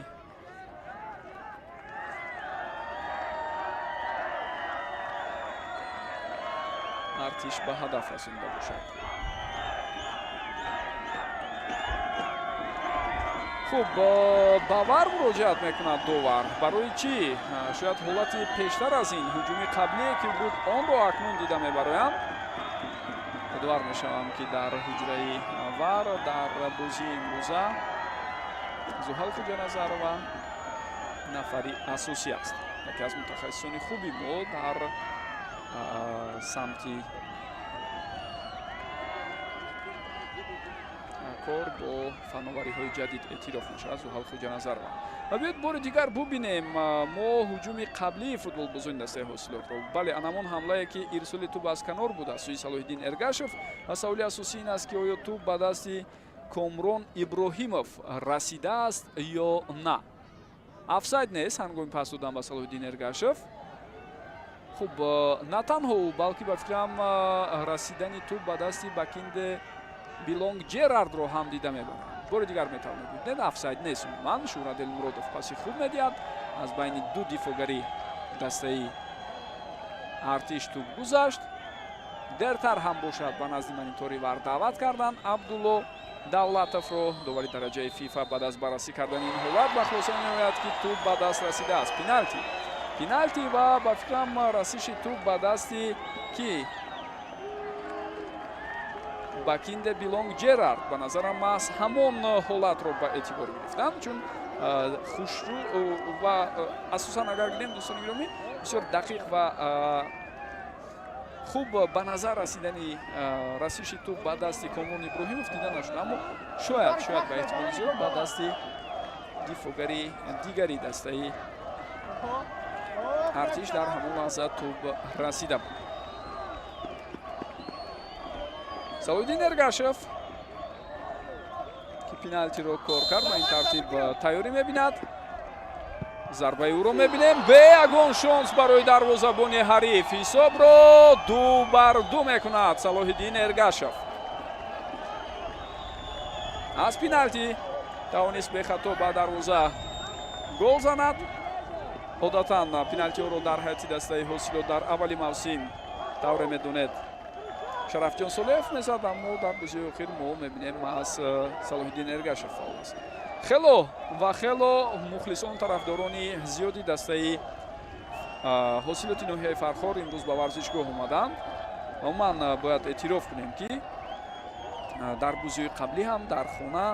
Артиш ба ҳадаф расонида бошад. Хуб, ба вар муроҷиат мекунад довар. Барои чӣ? Шояд ҳолати пештар аз ин ҳуҷуми қаблие ки буд, онро акнун дида мебароянд. Ёдовар мешавам, ки дар ҳуҷраи вар дар бозии имрӯза Зуҳал Хуҷаназарова нафари асосӣ аст. Яке аз мутахассисони хуби мо дар самти кор бо фановариҳои ҷадид эътироф мешавад Зуҳал Хуҷаназарова. Ва биёед бори дигар бубинем мо ҳуҷуми қаблии футболбозони дастаи ҳосилотро. Бале, анамон ҳамлае ки ирсоли тӯб аз канор буд аз сӯи Салоҳиддин Эргашев ва саволи асосӣ ин аст ки оё тӯб ба дасти Комрон Иброҳимов расидааст ё на. Офсайд нест ҳангоми пас додан ба Салоҳиддин Эргашев. Хуб, на танҳо ӯ, балки ба фикрам расидани тӯб ба дасти Бакинде Билонг Ҷерардро ҳам дида мебарад. Бори дигар метавонед бибинед, офсайд нест умуман. Шӯҳрат Элмуродов паси хуб медиҳад. Аз байни ду дифоъгари дастаи Артиш тӯб гузашт. Дертар ҳам бошад ба назди монитори вар даъват карданд Абдулло Давлатовро. Довари дараҷаи ФИФА баъд аз баррасӣ кардани ин ҳолат ба хулоса меояд ки тӯб ба даст расидааст. Пеналти. Пеналти ва ба фикрам расиши тӯб ба дасти ки? Бакинде Билонг Ҷерард. Ба назарам маҳз ҳамон ҳолатро ба эътибор гирифтам, чун хушрӯ ва асосан агар гирем дӯстони гиромӣ, бисёр дақиқ ва хуб ба назар расидани расиши тӯб ба дасти Комрон Иброҳимов дида нашуд, аммо шояд ба эҳтимоли зиёд ба дасти дифоъгари дигари дастаи Артиш дар ҳамон лаҳза тӯб расида буд. Салоҳиддин Эргашев ки пеналтиро кор кард, ба ин тартиб тайёрӣ мебинад. Зарбаи ӯро мебинем. Бе ягон шонс барои дарвозабони ҳариф. Ҳисобро 2-2 мекунад Салоҳиддин Эргашев. Аз пеналти тавонист бехато ба дарвоза гол занад. Одатан пеналтиҳоро дар ҳайати дастаи ҳосилот дар аввали мавсим тавре медонед Шарафҷон Солеҳов мезад, аммо дар бозиҳои охир мо мебинем аз Салоҳиддин Эргашев фаъол аст. Хело ва хело мухлисон тарафдорони зиёди дастаи ҳосилоти ноҳияи Фархор имрӯз ба варзишгоҳ омаданд. Ва ман бояд эътироф кунем ки дар бозиҳои қаблӣ ҳам дар хона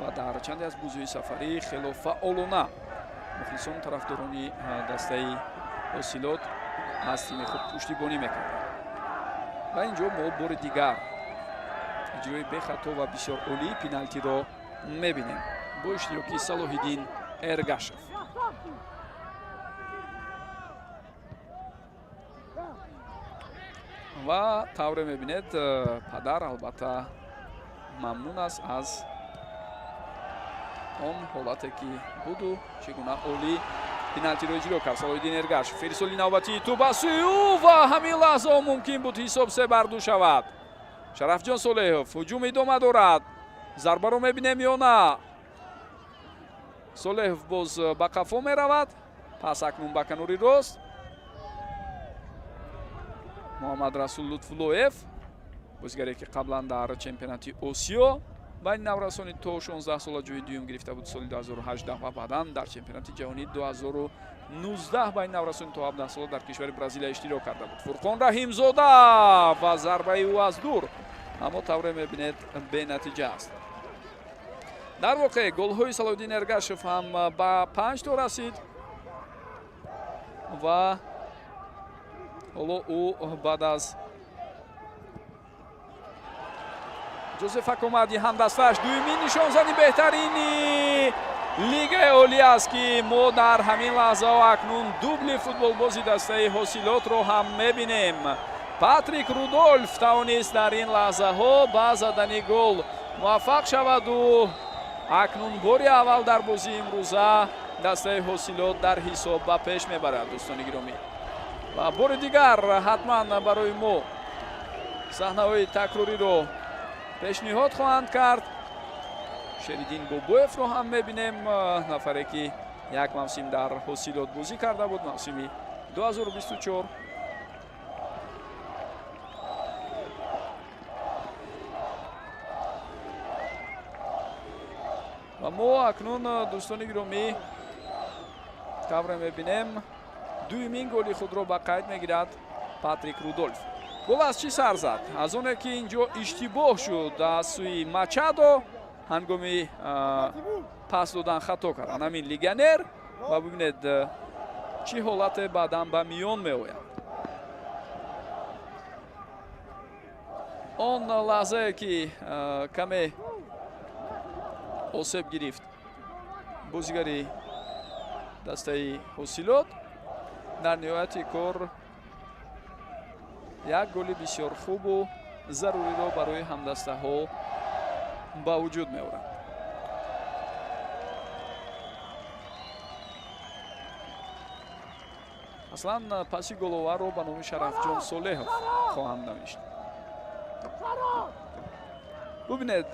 ва дар чанде аз бозиҳои сафарӣ хело фаъолона мухлисон тарафдорони дастаи ҳосилот аз тими худ пуштибонӣ мекарданд. Ва инҷо мо бори дигар иҷрои бехато ва бисёр олии пеналтиро мебинем бо иштироки Салоҳиддин Эргашев. Ва тавре мебинед, падар албатта мамнун аст аз он ҳолате ки буду чӣ гуна олӣ пеналтиро иҷро кард Салоҳиддин Эргашев. Фирсоли навбатии тӯб аз сӯи ӯ ва ҳамин лаҳза мумкин буд ҳисоб 3-2 шавад. Шарафҷон Солеҳов ҳуҷум идома дорад. Зарбаро мебинем ё на? Солеҳов боз ба қафо меравад. Пас акнун ба канори рост. Муҳаммад Расул Лутфуллоев, бозигаре ки қаблан дар чемпионати Осиё байни наврасони то 16 сола ҷои дуюм гирифта буд соли 2018 ва баъдан дар чемпионати ҷаҳонии 2019 байни наврасони то 17 сола дар кишвари Бразилия иштирок карда буд. Фурқон Раҳимзода ва зарбаи ӯ аз дур, аммо тавре мебинед бенатиҷа аст. Дар воқеъ голҳои Салоҳиддин Эргашев ҳам ба 5 то расид ва ҳоло ӯ баъд аз Ҷозеф Акомади ҳамдастааш дуюмин нишонзани беҳтарини лигаи олӣ аст ки мо дар ҳамин лаҳзаҳо акнун дубли футболбози дастаи ҳосилотро ҳам мебинем. Патрик Рудольф тавонист дар ин лаҳзаҳо ба задани гол муваффақ шаваду акнун бори аввал дар бозии имрӯза дастаи ҳосилот дар ҳисоб ба пеш мебарад, дӯстони гиромӣ. Ва бори дигар ҳатман барои мо саҳнаҳои такрориро пешниҳод хоҳанд кард. Шериддин Бобоевро ҳам мебинем, нафаре ки як мавсим дар ҳосилот бозӣ карда буд, мавсими 2024. Ва мо акнун дӯстони гиромӣ тавре мебинем дуюмин голи худро ба қайд мегирад Патрик Рудольф. Гол аз чӣ сар зад? Аз оне ки инҷо иштибоҳ шуд аз сӯи Мачадо, ҳангоми пас додан хато кард ҳамин легионер ва бибинед чӣ ҳолате баъдан ба миён меояд. Он лаҳзае ки каме Осеб гирифт бозигари дастаи Ҳосилот. Дар ниҳояти кор як голи бисёр хубу заруриро барои ҳамдастаҳо ба вуҷуд меоранд. Аслан паси головарро ба номи Шарафҷон Солеҳов хоҳанд навишт. Бубинед,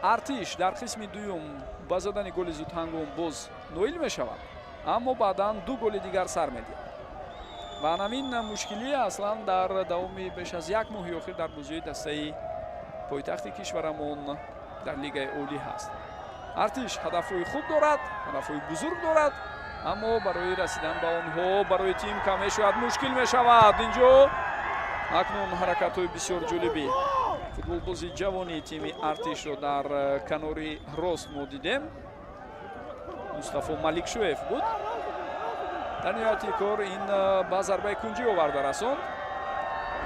Артиш дар қисми дуюм ба задани голи зудҳангом боз ноил мешавад, аммо баъдан ду голи дигар сар медиҳад. Ва ҳамин мушкилӣ аслан дар давоми беш аз як моҳи охир дар бозиҳои дастаи пойтахти кишварамон дар Лигаи Олӣ ҳаст. Артиш ҳадафҳои хуб дорад, ҳадафҳои бузург дорад, аммо барои расидан ба онҳо барои тим каме шояд мушкил мешавад. Инҷо акнун ҳаракатҳои бисёр ҷолиби футболбози ҷавони тими Артишро дар канори рост мо дидем. Мустафо Маликшоев буд. Дар ниҳояти кор ин ба зарбаи кунҷӣ оварда расонд.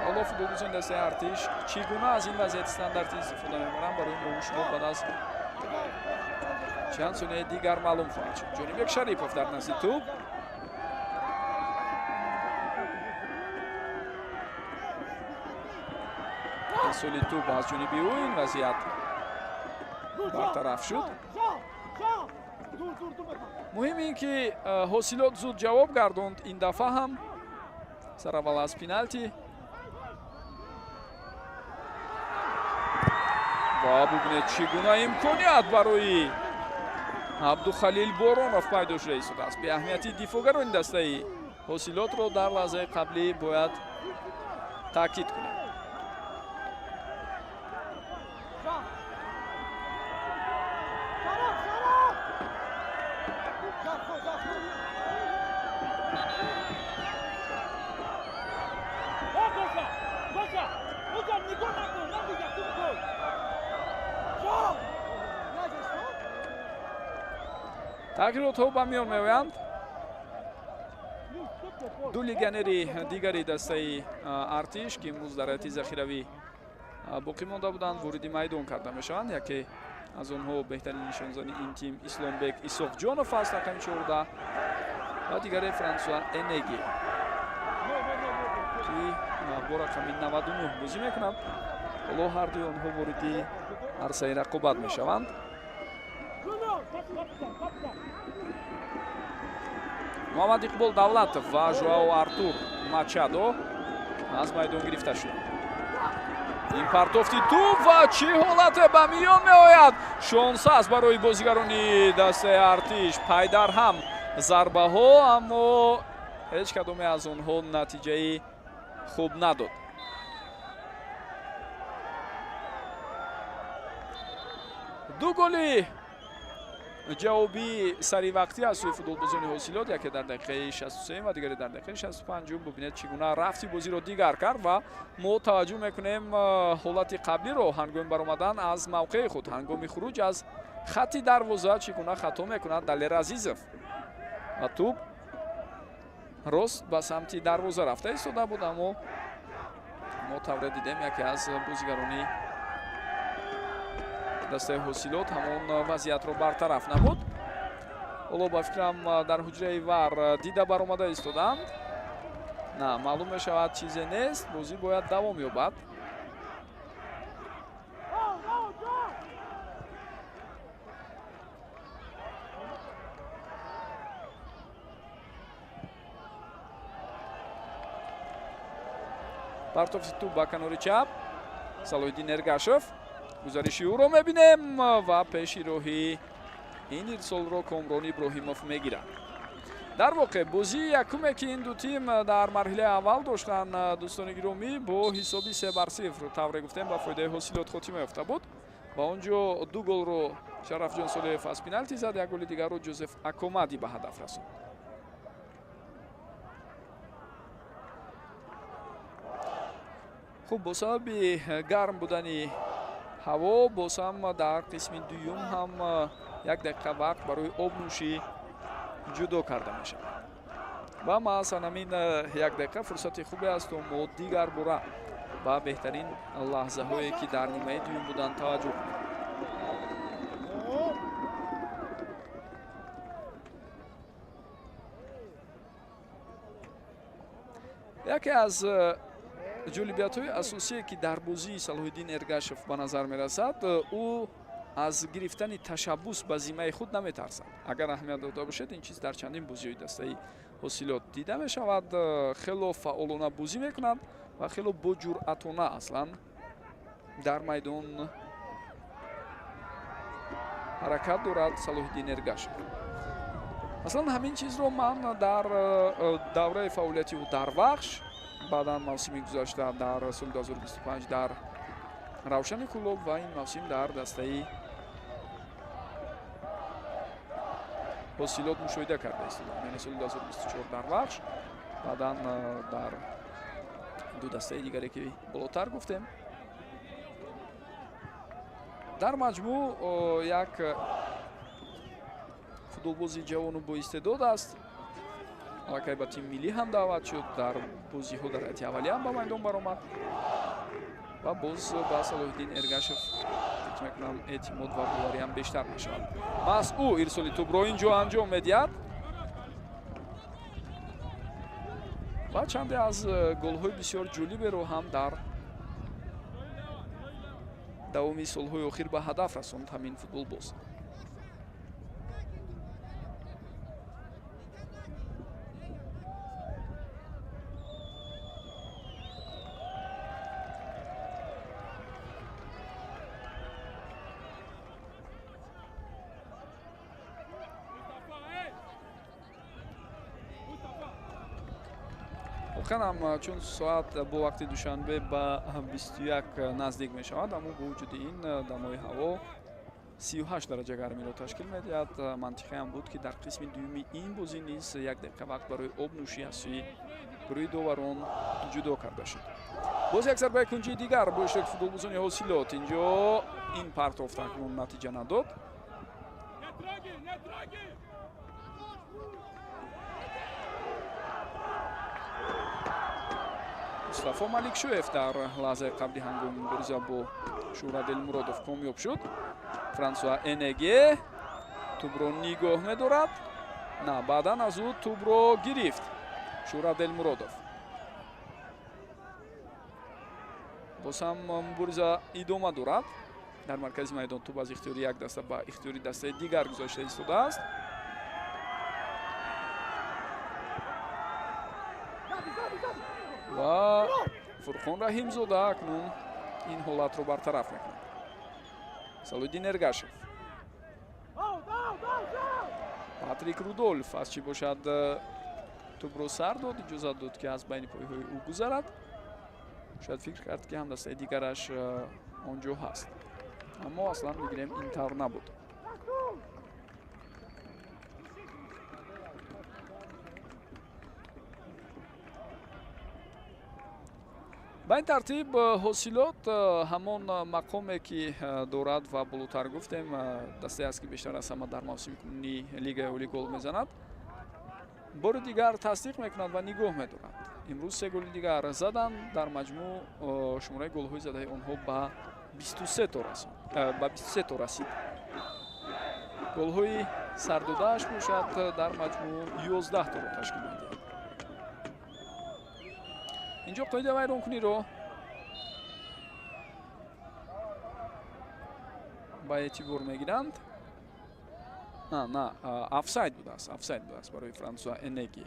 Ҳоло футболбозони дастаи Артиш чӣ гуна аз ин вазъияти стандартӣ истифода мебаранд, барои мо шумо баъд аз чанд сонияи дигар маълум хоҳад шуд. Ҷонибек Шарипов дар назди тӯб. Ирсоли тӯб аз ҷониби ӯ ин вазъият бартараф шуд. Муҳим ин ки Ҳосилот зуд ҷавоб гардонд. Ин дафъа ҳам сараввал аз пеналти. Ва бубинед, чӣ гуна имконият барои Абдухалил Боронов пайдо шуда истодааст. Беаҳамияти дифоъгарони дастаи Ҳосилотро дар лаҳзаи қаблӣ бояд таъкид кунем. Тағйиротҳо ба миён меоянд. Ду легионери дигари дастаи Артиш, ки имрӯз дар ҳайати захиравӣ боқӣ монда буданд, вориди майдон карда мешаванд. Яке аз онҳо беҳтарин нишонзани ин тим Исломбек Исоқҷонов аст, рақами 14, ва дигаре Франсуа Энеги, ки бо рақами 99 бозӣ мекунад. Ҳоло ҳардуи онҳо вориди арсаи рақобат мешаванд. Муҳаммад Иқбол Давлатов ва Жоао Артур Мачадо аз майдон гирифта шуданд. Ин партофти тӯб ва чӣ ҳолате ба миён меояд. Шонс аст барои бозигарони дастаи Артиш. Пайдарҳам зарбаҳо, аммо ҳеҷ кадоме аз онҳо натиҷаи хуб надод. Ду голи ҷавобӣ саривақтӣ аз сӯи футболбозони Ҳосилот, яке дар дақиқаи 63 ва дигаре дар дақиқаи 65. Бубинед, чӣ гуна рафти бозиро дигар кард ва мо таваҷҷӯҳ мекунем ҳолати қаблиро ҳангоми баромадан аз мавқеи худ, ҳангоми хуруҷ аз хатти дарвоза чӣ гуна хато мекунад Далер Азизов ва тӯб рост ба самти дарвоза рафта истода буд, аммо мо тавре дидем яке аз бозигарони дастаи Ҳосилот ҳамон вазъиятро бартараф намуд. Ҳоло ба фикрам дар ҳуҷраи вар дида баромада истоданд. На, маълум мешавад чизе нест, бозӣ бояд давом ёбад. Партофти тӯб ба канори чап, Салоҳиддин Эргашев. Гузариши ӯро мебинем ва пеши роҳи ин ирсолро Комрон Иброҳимов мегирад. Дар воқеъ бозии якуме ки ин ду тим дар марҳилаи аввал доштанд, дӯстони гиромӣ, бо ҳисоби 3-0 тавре гуфтем ба фоидаи Ҳосилот хотима ёфта буд ва он ҷо ду голро Шарафҷон Солеҳев аз пеналти зад, як голи дигарро Ҷозеф Акомади ба ҳадаф расонд. Хуб, бо сабаби гарм будани ҳаво боз ҳам дар қисми дуюм ҳам як дақиқа вақт барои обнӯшӣ ҷудо карда мешавад ва маҳз ҳамин як дақиқа фурсати хубе аст, то мо дигар бора ба беҳтарин лаҳзаҳое ки дар нимаи дуюм буданд таваҷҷӯҳ кунем. Яке аз ҷолибиятҳои асосие, ки дар бозии Салоҳиддин Эргашев ба назар мерасад, ӯ аз гирифтани ташаббус ба зиммаи худ наметарсад. Агар аҳамият дода бошед, ин чиз дар чандин бозиҳои дастаи Ҳосилот дида мешавад. Хело фаъолона бозӣ мекунад ва хело боҷуръатона аслан дар майдон ҳаракат дорад Салоҳиддин Эргашев. Аслан ҳамин чизро ман дар давраи фаъолияти ӯ дар Вахш, баъдан мавсими гузашта дар соли 2025 дар Равшани Кӯлоб ва ин мавсим дар дастаи Ҳосилот мушоҳида карда истодам. Яъне соли 2024 дар Вахш, баъдан дар ду дастаи дигаре, ки болотар гуфтем. Дар маҷмӯъ як футболбози ҷавону боистеъдод аст. Аллакай ба тими миллӣ ҳам даъват шуд, дар бозиҳо дар ҳайати аввалия ҳам ба майдон баромад ва боз ба Салоҳиддин Эргашев фикр мекунам, эътимод ва боварӣ ҳам бештар мешавад. Маҳз ӯ ирсоли тӯбро ин ҷо анҷом медиҳад ва чанде аз голҳои бисёр ҷолиберо ҳам дар давоми солҳои охир ба ҳадаф расонд ҳамин футболбоз. Воқеан ҳам, чун соат бо вақти Душанбе ба 21 наздик мешавад, аммо бо вуҷуди ин дамои ҳаво 38 дараҷа гармиро ташкил медиҳад. Мантиқе ҳам буд, ки дар қисми дуюми ин бозӣ низ як дақиқа вақт барои обнӯшӣ аз сӯи гурӯҳи доварон ҷудо карда шуд. Боз як зарбаи кунҷии дигар бо иштироки футболбозони Ҳосилот. Инҷо ин партофт акнун натиҷа надод. Мустафо Маликшоев дар лаҳзаи қабли ҳангоми мубориза бо Шӯҳрат Элмуродов комёб шуд. Франсуа Энеге тӯбро нигоҳ медорад. На, баъдан аз ӯ тӯбро гирифт Шӯҳрат Элмуродов. Боз ҳам мубориза идома дорад. Дар маркази майдон тӯб аз ихтиёри як даста ба ихтиёри дастаи дигар гузошта истодааст. Ва Фурқон Раҳимзода акнун ин ҳолатро бартараф мекунад. Салоҳиддин Эргашев. Патрик Рудольф аз чӣ бошад тӯбро сар дод, иҷозат дод, ки аз байни пойҳои ӯ гузарад. Шояд фикр кард, ки ҳамдастаи дигараш он ҷо ҳаст, аммо аслан мегирем, ин тавр набуд. Ба ин тартиб Ҳосилот ҳамон мақоме, ки дорад ва болотар гуфтем, дастае аст, ки бештар аз ҳама дар мавсими кунунии Лигаи олӣ гол мезанад, бори дигар тасдиқ мекунад ва нигоҳ медорад. Имрӯз се голи дигар заданд. Дар маҷмӯъ шумораи голҳои задаи онҳо ба 23 то расонд, ба 23 то расид. Голҳои сардодааш бошад дар маҷмӯъ 11 торо ташкил медиҳад. Инҷо қоида вайронкуниро ба эътибор мегиранд. На, на, офсайд будааст, офсайд будааст барои Франсуа Энеги.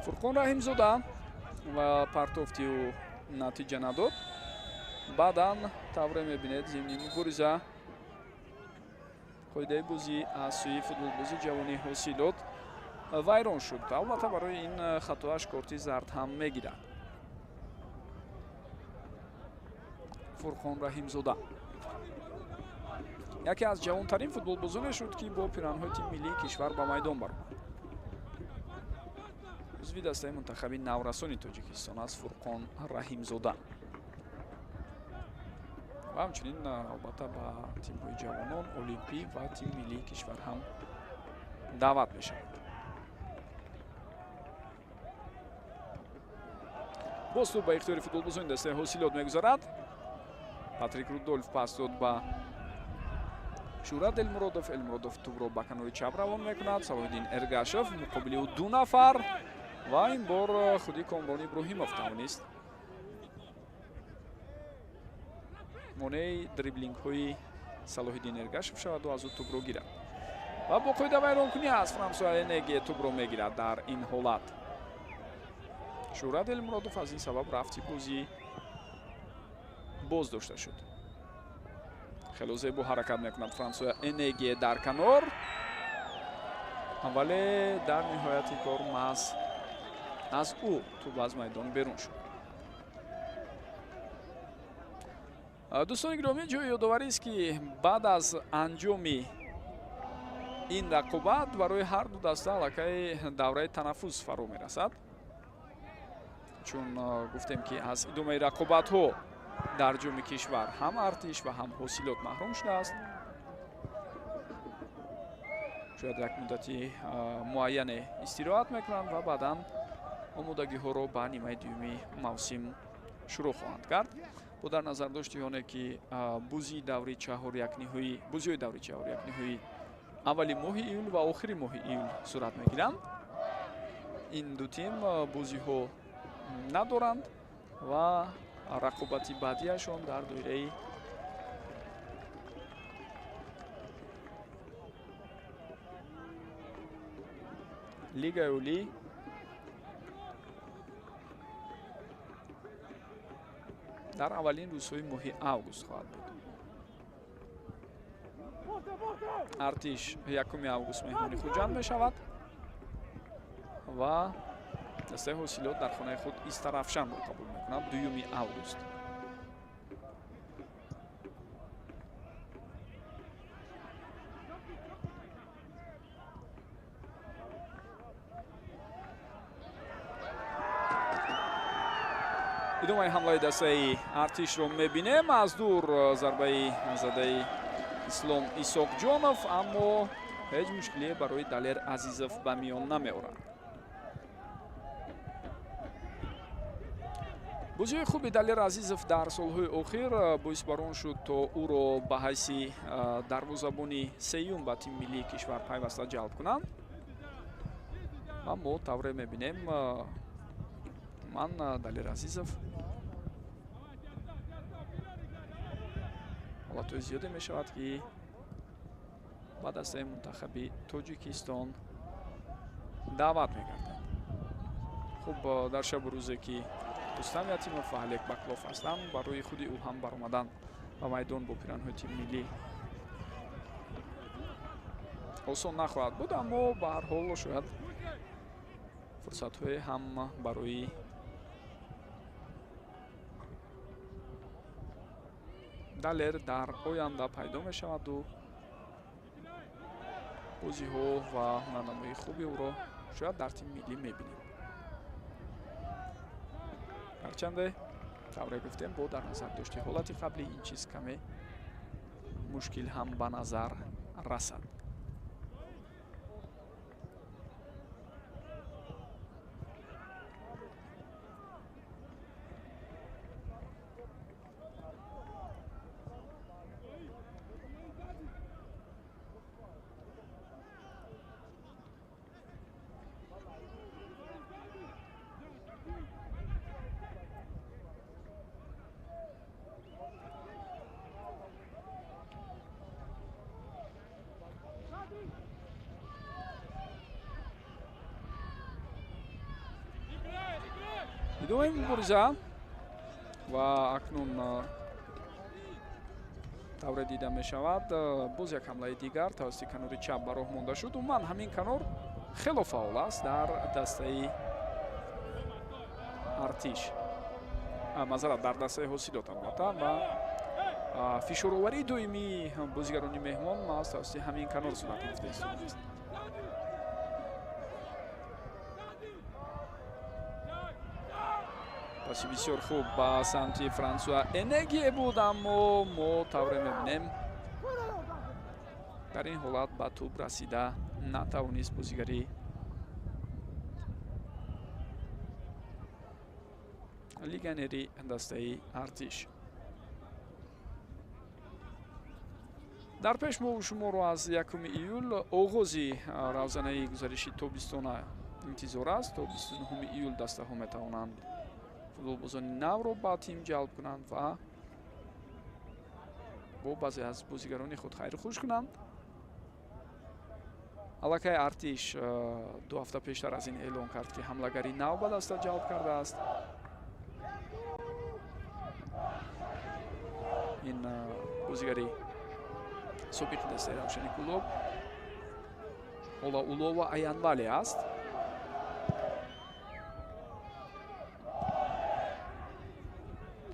Фурқон Раҳимзода ва партофти ӯ натиҷа надод. Баъдан тавре мебинед, зимни мубориза қоидаи бозӣ аз сӯи футболбози ҷавони Ҳосилот вайрон шуд. Албатта, барои ин хатоаш корти зард ҳам мегирад. Фурқон Раҳимзода яке аз ҷавонтарин футболбозоне шуд, ки бо пиранҳои тими миллии кишвар ба майдон баромад. Узви дастаи мунтахаби наврасони Тоҷикистон аст Фурқон Раҳимзода ва ҳамчунин албатта ба тимҳои ҷавонон, олимпӣ ва тими миллии кишвар ҳам даъват мешавад. Боз тӯб ба ихтиёри футболбозони дастаи Ҳосилот мегузарад. Патрик Рудольф пас дод ба Шӯҳрат Элмуродов. Элмуродов тӯбро ба канори чап равон мекунад. Салоҳиддин Эргашев муқобили ӯ ду нафар ва ин бор худи Комрон Иброҳимов тавонист монеи дриблингҳои Салоҳиддин Эргашев шаваду аз ӯ тӯбро гирад. Ва бо қоида вайронкунӣ аз Франсуа Энеге тӯбро мегирад. Дар ин ҳолат Шӯҳрат Элмуродов аз ин сабаб рафти бозӣ боз дошта шуд. Хело зебо ҳаракат мекунад Франсуа Энеге дар канор, вале дар ниҳояти кор маҳз аз ӯ тӯб аз майдон берун шуд. Дӯстони гиромӣ, ҷои ёдоварист, ки баъд аз анҷоми ин рақобат барои ҳар ду даста аллакай давраи танаффус фаро мерасад, чун гуфтем, ки аз идомаи рақобатҳо дар ҷоми кишвар ҳам Артиш ва ҳам Ҳосилот маҳрум шудааст. Шояд як муддати муайяне истироҳат мекунанд ва баъдан омодагиҳоро ба нимаи дуюми мавсим шурӯъ хоҳанд кард. Бо дар назардошти оне, ки бозии даври чаҳорякниҳоӣ бозиҳои даври чаҳорякниҳоӣ аввали моҳи июл ва охири моҳи июл сурат мегиранд, ин ду тим бозиҳо надоранд ва рақобати баъдиашон дар доираи Лигаи Олӣ дар аввалин рӯзҳои моҳи август хоҳад буд. Артиш 1 август меҳмони Хуҷанд мешавад ва дастаи Ҳосилот дар хонаи худ Истарафшанро қабул мекунад 2 август. Идомаи ҳамлаи дастаи Артишро мебинем. Аз дур зарбаи задаи Ислом Исоқҷонов, аммо ҳеҷ мушкилие барои Далер Азизов ба миён намеорад. Бозиҳои хуби Далер Азизов дар солҳои охир боис бар он шуд, то ӯро ба ҳайси дарвозабони сеюм ба тими миллии кишвар пайваста ҷалб кунанд. Ва мо тавре мебинем, ман Далер Азизов ҳолатҳои зиёде мешавад, ки ба дастаи мунтахаби Тоҷикистон даъват мекарданд. Хуб, дар шабу рӯзе, ки Рустам Ятимов ва Олег Баклов ҳастанд, барои худи ӯ ҳам баромадан ба майдон бо пиранҳои тими миллӣ осон нахоҳад буд, аммо ба ҳар ҳол шояд фурсатҳое ҳам барои Далер дар оянда пайдо мешаваду бозиҳо ва ҳунарнамоии хуби ӯро шояд дар тими миллӣ мебинем. Ҳарчанде тавре гуфтем, бо дар назар дошти ҳолати қаблӣ ин чиз каме мушкил ҳам ба назар расад. Идомаи мубориза ва акнун тавре дида мешавад, боз як ҳамлаи дигар тавассути канори чап ба роҳ монда шуд. Умуман ҳамин канор хело фаъол аст дар дастаи Артиш, мазарат, дар дастаи Ҳосилот албатта, ва Фишороварии доимии бозигарони меҳмон маҳз тавассути ҳамин канор сурат гирифта истодааст. Паси бисёр хуб ба самти Франсуа Энегие буд, аммо мо тавре мебинем, дар ин ҳолат ба тӯб расида натавонист бозигари легионери дастаи Артиш. Дар пеш мо шуморо аз 1 июл оғози равзанаи гузариши тобистона интизор аст. То 29 июл дастаҳо метавонанд футболбозони навро ба тим ҷалб кунанд ва бо баъзе аз бозигарони худ хайру хуш кунанд. Аллакай Артиш 2 ҳафта пештар аз ин эълон кард, ки ҳамлагари нав ба даста ҷалб кардааст. Ин бозигари собиқи дастаи Равшани Кӯлоб Олаулова Аянвале аст.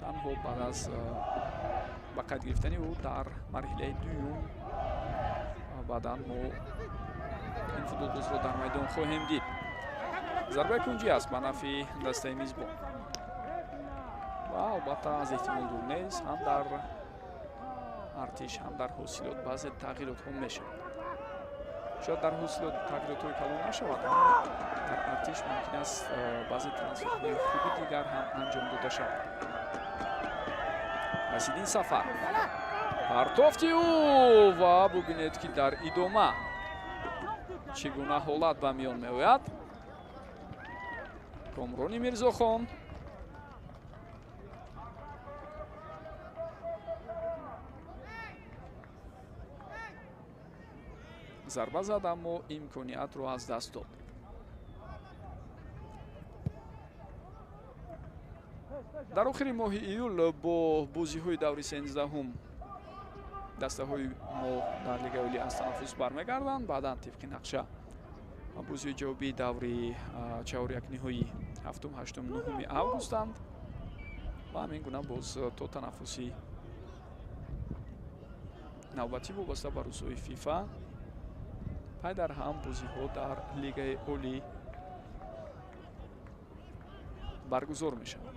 Танҳо баъд аз ба қайд гирифтани ӯ дар марҳилаи дуюм баъдан мо ин футболбозро дар майдон хоҳем дид. Зарбаи кунҷӣ аст ба нафъи дастаи мизбон ва албатта аз эҳтимол дур нест, ҳам дар Артиш ҳам дар Ҳосилот баъзе тағйиротҳо мешавад. Шояд дар Ҳосилот тағйиротҳои калон нашавад, аммо дар Артиш мумкин аст баъзе трансферҳои хуби дигар ҳам анҷом дода шавад. Расидин Сафар, партофти ӯ ва бубинед, ки дар идома чӣ гуна ҳолат ба миён меояд. Комрони Мирзохон зарба зад, аммо имкониятро аз даст дод. Дар охири моҳи июл бо бозиҳои даври 13-ум дастаҳои мо дар Лигаи Олӣ аз танаффус бармегарданд. Баъдан тибқи нақша бозиҳои ҷавобии даври чаҳорякниҳои 7, 8, 9 августанд ва ҳамин гуна боз то танаффуси навбатӣ вобаста ба рӯзҳои ФИФА пай дар ҳам бозиҳо дар Лигаи Олӣ баргузор мешаванд.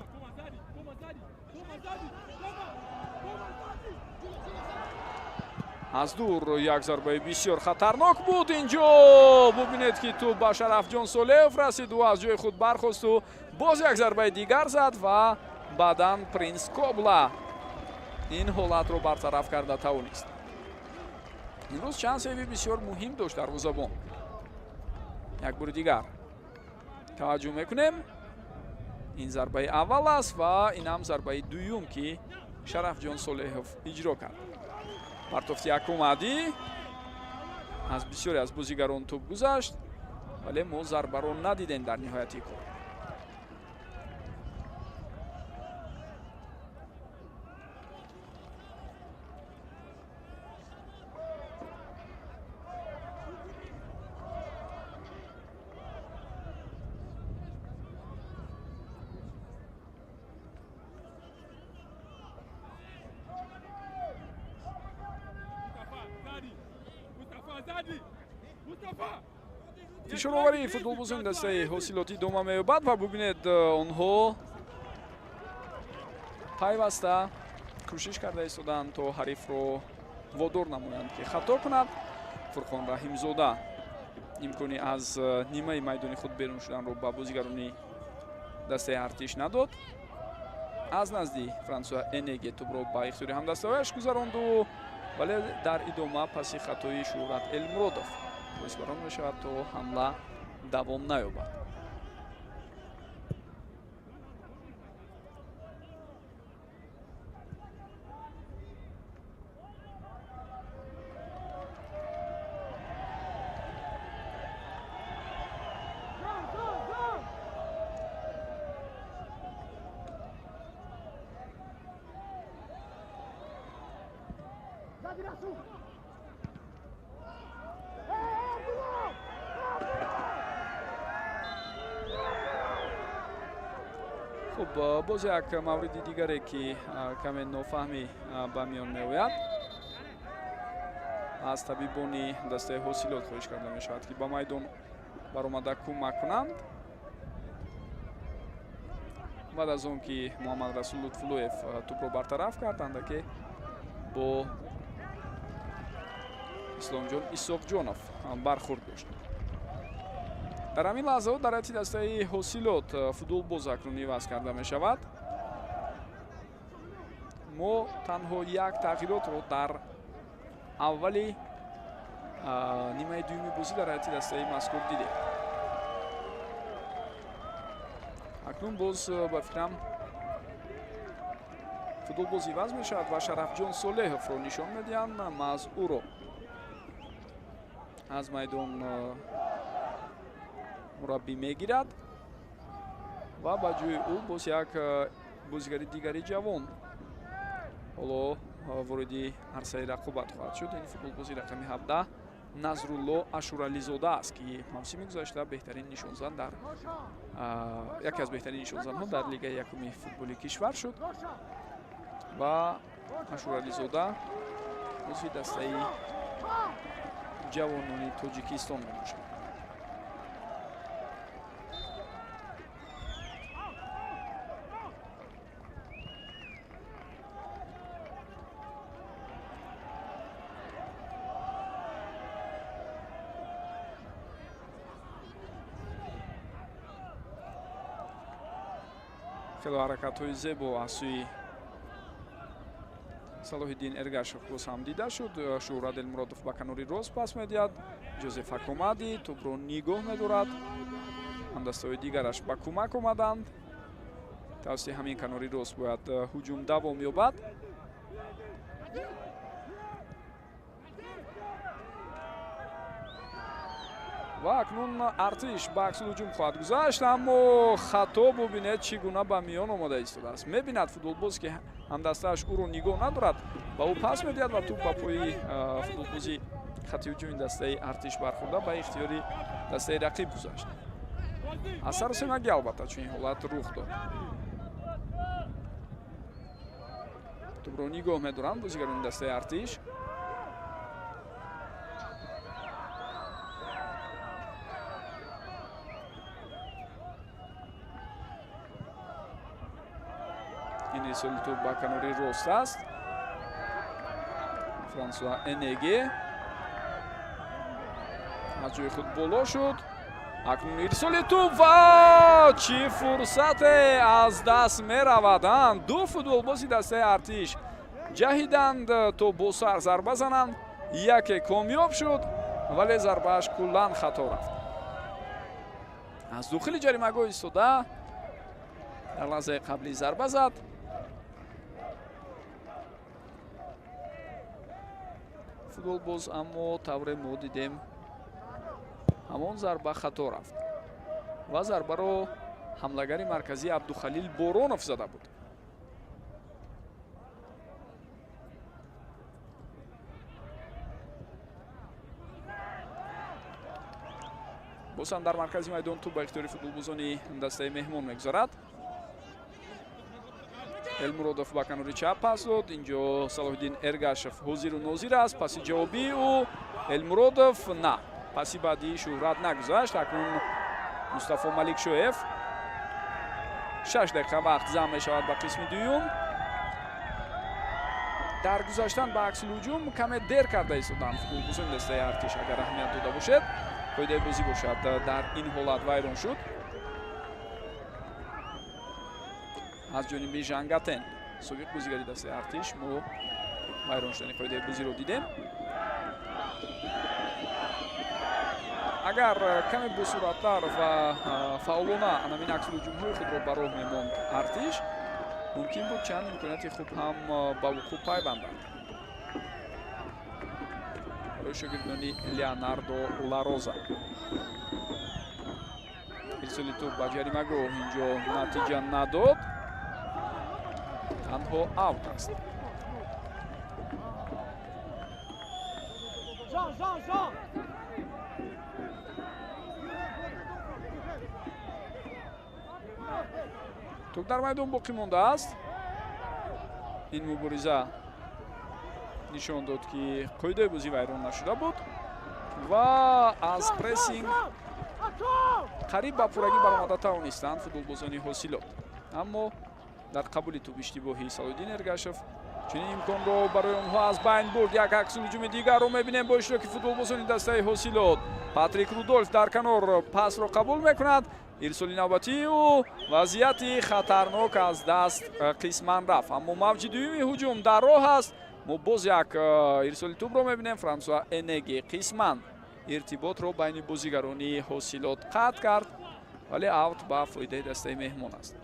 Аз дур як зарбаи бисёр хатарнок буд. Инҷо бубинед, ки тӯб ба Шарафҷон Солеев расид, ӯ аз ҷои худ бархосту боз як зарбаи дигар зад ва баъдан Принс Кобла ин ҳолатро бартараф карда тавонист. Имрӯз чанд сейви бисёр муҳим дошт дарвозабон. Як бори дигар таваҷҷӯҳ мекунем. Ин зарбаи аввал аст ва инам зарбаи дуюм, ки Шарафҷон Солеҳов иҷро кард. Партофти якум Адӣ аз бисёре аз бозигарон тӯб гузашт, вале мо зарбаро надидем дар ниҳояти кор. Фишороварии футболбозони дастаи Ҳосилот идома меёбад ва бубинед, онҳо пайваста кӯшиш карда истоданд, то ҳарифро водор намоянд, ки хато кунад. Фурқон Раҳимзода имкони аз нимаи майдони худ берун шуданро ба бозигарони дастаи Артиш надод. Аз назди Франсуа Энеге тӯбро ба ихтиёри ҳамдастаҳояш гузаронду, вале дар идома паси хатои Шӯҳрат Элмуродов боис барон мешавад, то ҳамла давом наёбад. Хуб, боз як мавриди дигаре ки каме нофаҳмӣ ба миён меояд, аз табибони дастаи ҳосилот хоҳиш карда мешавад, ки ба майдон баромада кӯмак кунанд. Баъд аз он ки Муҳаммад Расул Лутфуллоев тӯбро бартараф кард, андаке бо Исломҷон Исоқҷонов бархӯрд дошт. Дар ҳамин лаҳзаҳо дар ҳайати дастаи ҳосилот футболбоз акнун иваз карда мешавад. Мо танҳо як тағйиротро дар аввали нимаи дуюми бозӣ дар ҳайати дастаи мазкур дидем. Акнун боз ба фикрам футболбоз иваз мешавад ва Шарафҷон Солеҳовро нишон медиҳанд. Маҳз ӯро аз майдон мураббӣ мегирад ва ба ҷои ӯ боз як бозигари дигари ҷавон ҳоло вориди арсаи рақобат хоҳад шуд. Ин футболбози рақами 17 Назрулло Ашурализода аст, ки мавсими гузашта беҳтарин нишонзан дар яке аз беҳтарин нишонзанҳо дар лигаи якуми футболи кишвар шуд ва Ашурализода узви дастаи ҷавонони Тоҷикистон мебошад. Хело ҳаракатҳои зебо аз сӯи Салоҳиддин Эргашев боз ҳам дида шуд. Шӯҳрат Элмуродов ба канори рост пас медиҳад. Ҷозеф Акомади тӯбро нигоҳ медорад. Ҳамдастаҳои дигараш ба кӯмак омаданд. Тавассути ҳамин канори рост бояд ҳуҷум давом ёбад. Ва акнун Артиш ба аксулҳуҷум хоҳад гузашт, аммо хато бубинед чӣ гуна ба миён омода истодааст. Мебинад футболбоз, ки ҳамдастааш ӯро нигоҳ надорад, ба ӯ пас медиҳад ва тӯб ба пои футболбози хати ҳуҷуми дастаи Артиш бархӯрда ба ихтиёри дастаи рақиб гузашт. Аз саросемагӣ албатта чунин ҳолат рух дод. Тӯбро нигоҳ медоранд бозигарони дастаи Артиш. Ин ирсоли тӯб ба канори рост аст. Франсуа Энеге аз ҷои худ боло шуд. Акнун ирсоли тӯб ва чӣ фурсате аз даст меравад. Ду футболбози дастаи Артиш ҷаҳиданд то бо сар зарба зананд. Яке комёб шуд, вале зарбааш куллан хато рафт. Аз дохили ҷаримагоҳ истода дар лаҳзаи қаблӣ зарба зад. Футболбоз, аммо тавре мо дидем, ҳамон зарба хато рафт ва зарбаро ҳамлагари марказӣ Абдухалил Боронов зада буд. Боз ҳам дар маркази майдон тӯб ба ихтиёри футболбозони дастаи меҳмон мегузарад. Элмуродов ба канори чап пас дод. Инҷо Салоҳиддин Эргашев ҳозиру нозир аст. Паси ҷавобии ӯ Элмуродов на. Паси баъдии Шӯҳрат нагузашт. Акнун Мустафо Маликшоев. 6 дақиқа вақт зам мешавад ба қисми дуюм. Дар гузаштан ба аксулҳуҷум каме дер карда истоданд футболбозони дастаи Артиш. Агар аҳамият дода бошед, қоидаи бозӣ бошад дар ин ҳолат вайрон шуд. Аз ҷониби Жангатен, собиқ бозигари дастаи Артиш, мо вайрон шудани қоидаи бозиро дидем. Агар каме босуръаттар ва фаъолона анамин аксулҳуҷумҳои худро ба роҳ мемонд Артиш, мумкин буд чанд имконияти хуб ҳам ба вуқӯъ пайвандад барои шогирдони Леонардо Лароза. Ирсоли тӯб ба ҷаримагоҳ инҷо натиҷа надод, танҳо аут аст. Тӯб дар майдон боқӣ мондааст. Ин мубориза нишон дод, ки қоидаи бозӣ вайрон нашуда буд ва аз прессинг қариб ба пуррагӣ баромада тавонистанд футболбозони Ҳосилот, аммо дар қабули тӯб иштибоҳи Салоҳиддин Эргашев чунин имконро барои онҳо аз байн бурд. Як акси ҳуҷуми дигарро мебинем бо иштироки футболбозони дастаи Ҳосилот. Патрик Рудольф дар канор пасро қабул мекунад. Ирсоли навбатии ӯ, вазъияти хатарнок аз даст қисман рафт, аммо мавҷи дуюми ҳуҷум дар роҳ аст. Мо боз як ирсоли тӯбро мебинем. Франсуа Энеги қисман иртиботро байни бозигарони Ҳосилот қатъ кард, вале аут ба фоидаи дастаи меҳмон аст.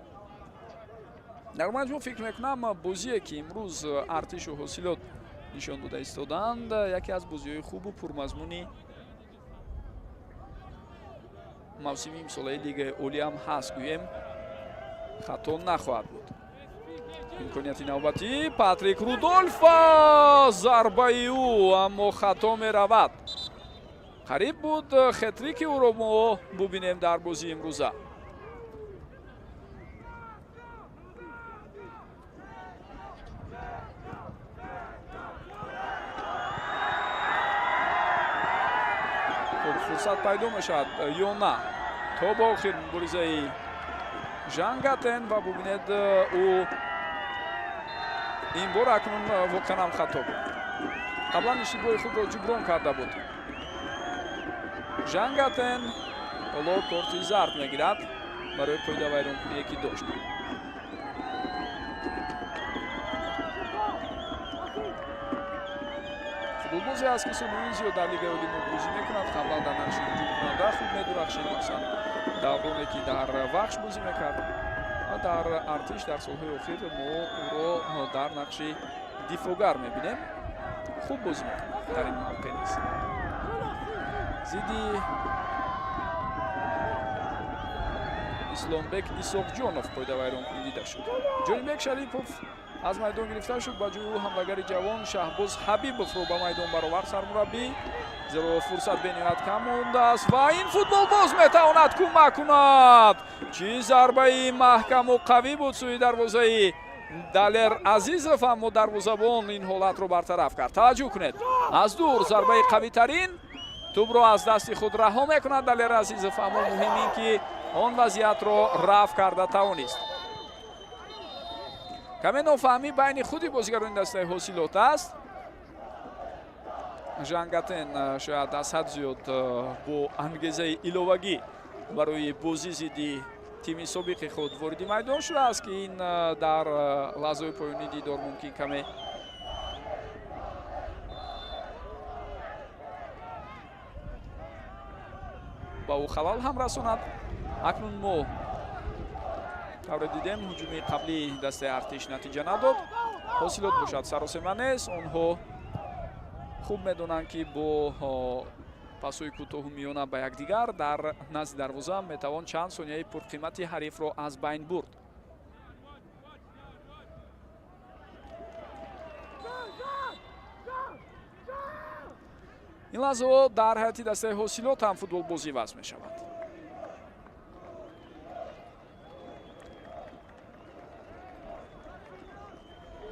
Дар маҷмӯъ фикр мекунам, бозие ки имрӯз Артишу Ҳосилот нишон дода истодаанд, яке аз бозиҳои хубу пурмазмуни мавсими имсолаи Лигаи Олиам ҳаст, гӯем хато нахоҳад буд. Имконияти навбатӣ, Патрик Рудольф, зарбаи ӯ аммо хато меравад. Қариб буд хетрики ӯро мо бубинем дар бозии имрӯза. Фурсат пайдо мешавад ё на? То ба охир муборизаи Жангатен ва бубинед, ӯ ин бор акнун воқеан ҳам хато буд. Қаблан иштибоҳи худро ҷуброн карда буд. Жангатен ҳоло корти зард мегирад барои қоидавайронкуние ки дошт. Футболбозе аст, ки солҳои зиёд дар Лигаи Олӣ бозӣ мекунад. Қаблан дар нақши ҳуҷумкунанда хуб медурахшид, масалан давроне ки дар Вахш бозӣ мекард ва дар Артиш дар солҳои охир мо ӯро дар нақши дифоъгар мебинем. Хуб бозӣ мекунад дар ин мавқеъ низ. Зидди Исломбек Исоқҷонов қоидавайронкунӣ дида шуд. Ҷонибек Шарипов аз майдон гирифта шуд, ба ҷои ӯ ҳамлагари ҷавон Шаҳбоз Ҳабибовро ба майдон баровард сармураббӣ, зеро фурсат бениҳоят кам мондааст ва ин футболбоз метавонад кӯмак кунад. Чӣ зарбаи маҳкаму қавӣ буд сӯи дарвозаи Далер Азизов, аммо дарвозабон ин ҳолатро бартараф кард. Таваҷҷӯҳ кунед, аз дур зарбаи қавитарин, тӯбро аз дасти худ раҳо мекунад Далер Азизов, аммо муҳим ин ки он вазъиятро рафъ карда тавонист. Каме нофаҳмӣ байни худи бозигарони дастаи Ҳосилот аст. Жангатен шояд аз ҳад зиёд бо ангезаи иловагӣ барои бозӣ зидди тими собиқи худ вориди майдон шудааст, ки ин дар лаҳзаҳои поёнии дидор мумкин каме ба ӯ халал ҳам расонад. Акнун мо тавре дидем, ҳуҷуми қаблии дастаи Артиш натиҷа надод. Ҳосилот бошад саросема нест. Онҳо хуб медонанд, ки бо пасҳои кӯтоҳу миёна ба якдигар дар назди дарвоза метавон чанд сонияи пурқимати ҳарифро аз байн бурд. Ин лаҳзаҳо дар ҳайати дастаи Ҳосилот ҳам футболбозӣ вазм мешавад.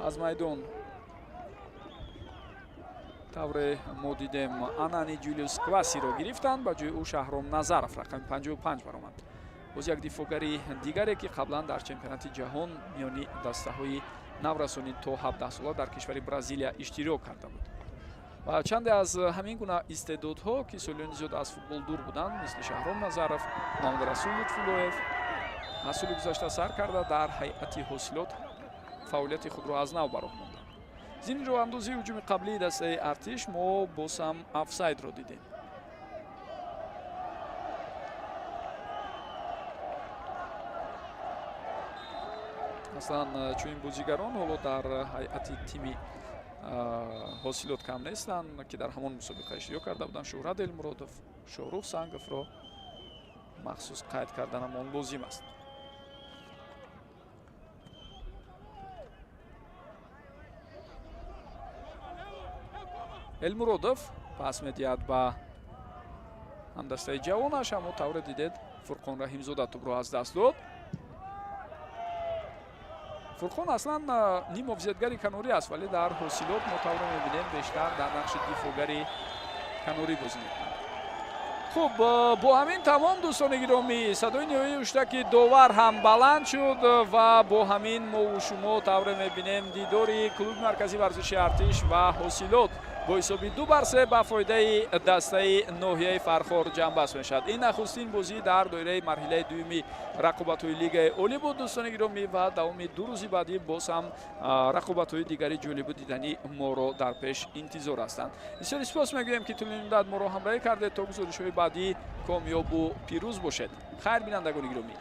Аз майдон тавре мо дидем, Анани Ҷулиус Квасиро гирифтанд, ба ҷои ӯ Шаҳром Назаров рақами 55 баромад. Боз як дифоъгари дигаре, ки қаблан дар чемпионати ҷаҳон миёни дастаҳои наврасонӣ то 17 сола дар кишвари Бразилия иштирок карда буд. Ва чанде аз ҳамин гуна истеъдодҳо, ки солиёни зиёд аз футбол дур буданд, мисли Шаҳром Назаров, Муҳаммадрасул Лутфуллоев, аз соли гузашта сар карда дар ҳайати Ҳосилот фаъолияти худро аз нав ба роҳ монданд. Зимни роҳандозии ҳуҷуми қаблии дастаи Артиш мо боз ҳам офсайдро дидем. Аслан чунин бозигарон ҳоло дар ҳайати тими Ҳосилот кам нестанд, ки дар ҳамон мусобиқа иштирок карда буданд. Шӯҳрат Элмуродов, Шоҳрух Санговро махсус қайд карданамон лозим аст. Элмуродов пас медиҳад ба ҳамдастаи ҷавонаш, аммо тавре дидед, Фурқон Раҳимзода тӯбро аз даст дод. Фурқон аслан ниммуҳофизатгари канорӣ аст, вале дар Ҳосилот мо тавре мебинем, бештар дар нақши дифоъгари канорӣ бозӣ мекунад. Хуб, бо ҳамин тамом, дӯстони гиромӣ. Садои ниҳоии ҳуштаки довар ҳам баланд шуд ва бо ҳамин мову шумо тавре мебинем, дидори клуби марказии варзиши Артиш ва Ҳосилот бо ҳисоби 2-3 ба фоидаи дастаи ноҳияи Фархор ҷамъбаст мешавад. Ин нахустин бозӣ дар доираи марҳилаи дуюми рақобатҳои Лигаи Олӣ буд, дӯстони гиромӣ, ва давоми 2 рӯзи баъдӣ боз ҳам рақобатҳои дигари ҷолибу диданӣ моро дар пеш интизор ҳастанд. Бисёри сипос мегӯем, ки тӯли муддат моро ҳамроҳӣ кардед. То гузоришҳои баъдӣ комёбу пирӯз бошед. Хайр, бинандагони гиромӣ.